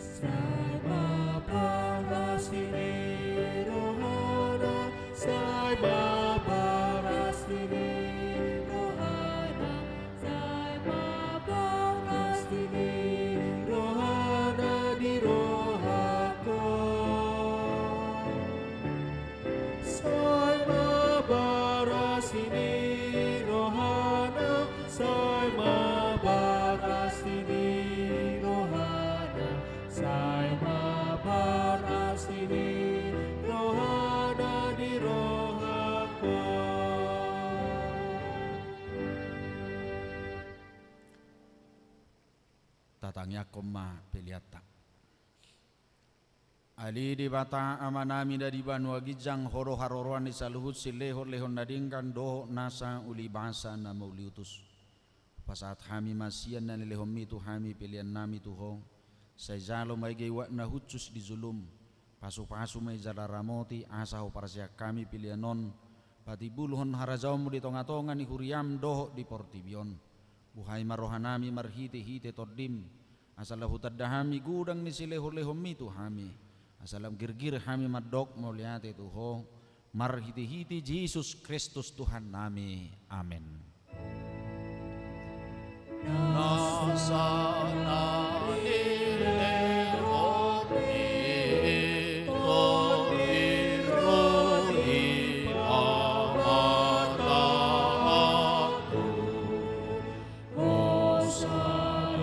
Sai ma parasi ni rohana, sai ma parasi ni rohana, sai ma parasi ni rohana di rohangku. Sai ma parasi ni rohana, sai ma parasi ni rohana, sai ma parasi ni rohana di rohangku. Tatangiangkon ma peleanta. Ale Debata Amanami na di banua ginjang, Ho do haroroan ni saluhut silehonlehon na denggan dohot nasa ulibasa na mauliutus. Hupasahat hami ma sian na nilehonMi tu hami peleannami tu Ho. Sai jalo ma i gabe uap na hushus di jolom. Pasupasu ma i jala ramoti, asa huparseang hami pelean on patimbulhon harajaonMu di tongatonga ni huriaM dohot di portibi on. Buhai ma rohanami marhitehite TondiM, asa lam hutanda hami godang ni silehonlehonMi tu hami, asa lam girgir hami mandok mauliate tu Ho, marhitehite Jesus Kristus Tuhannami. Amen. Nasa na nilehonMi, Tondi, ro di pamatangku. Hosa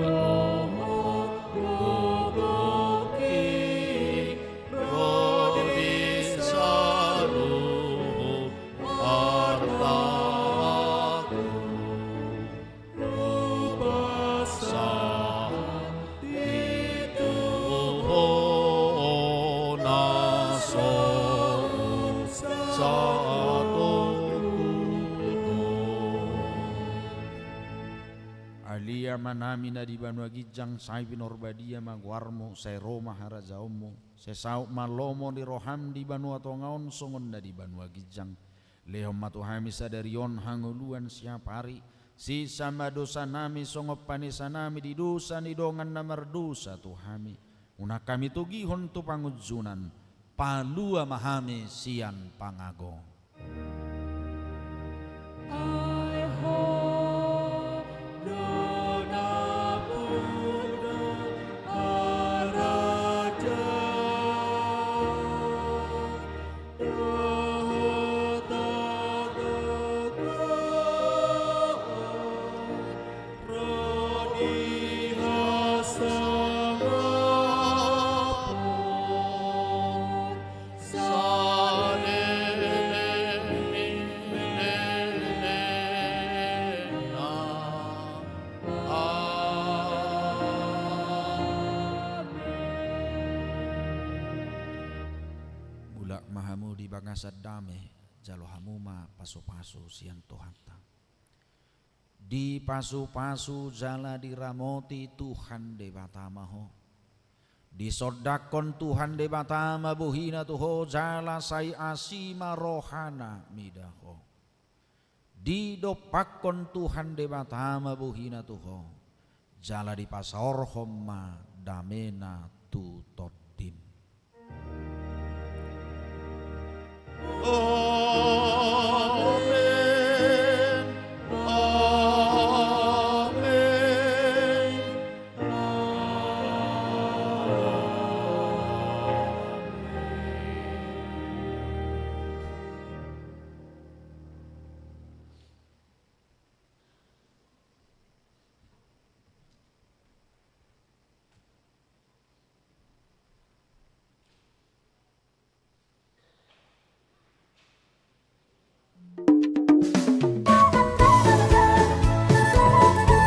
dohot gogo, ro di saluhut artaku. Hupasahat i tu Ho na so satongtong. Ale Amanami na di banua ginjang, sai pinarbadia ma goarMu, sai ro ma harajaonMu, sai saut ma lomo ni rohaM di banua tonga on songon na di banua ginjang. Lehon ma tu hami sadari on hangoluan siapari, sesa ma dosanami songon panesanami di dosa ni dongan na mardosa tu hami. Unang hami togihon tu pangunjunan, palua ma hami sian pangago. Ai Ho do nampuna harajaon dohot hagogoon ro di hasangapon saleleng ni lelengna. Amen. Mulak ma hamu di bagasan dame, jalo hamu ma pasupasu sian Tuhanta. Dipasupasu jala diramoti Tuhan Debata ma ho. Disondangkon Tuhan Debata ma bohina tu ho, jala sai asi ma rohana mida ho. Didompakkon Tuhan Debata ma bohina tu ho, jala dipasaorhon ma damena tu tondim.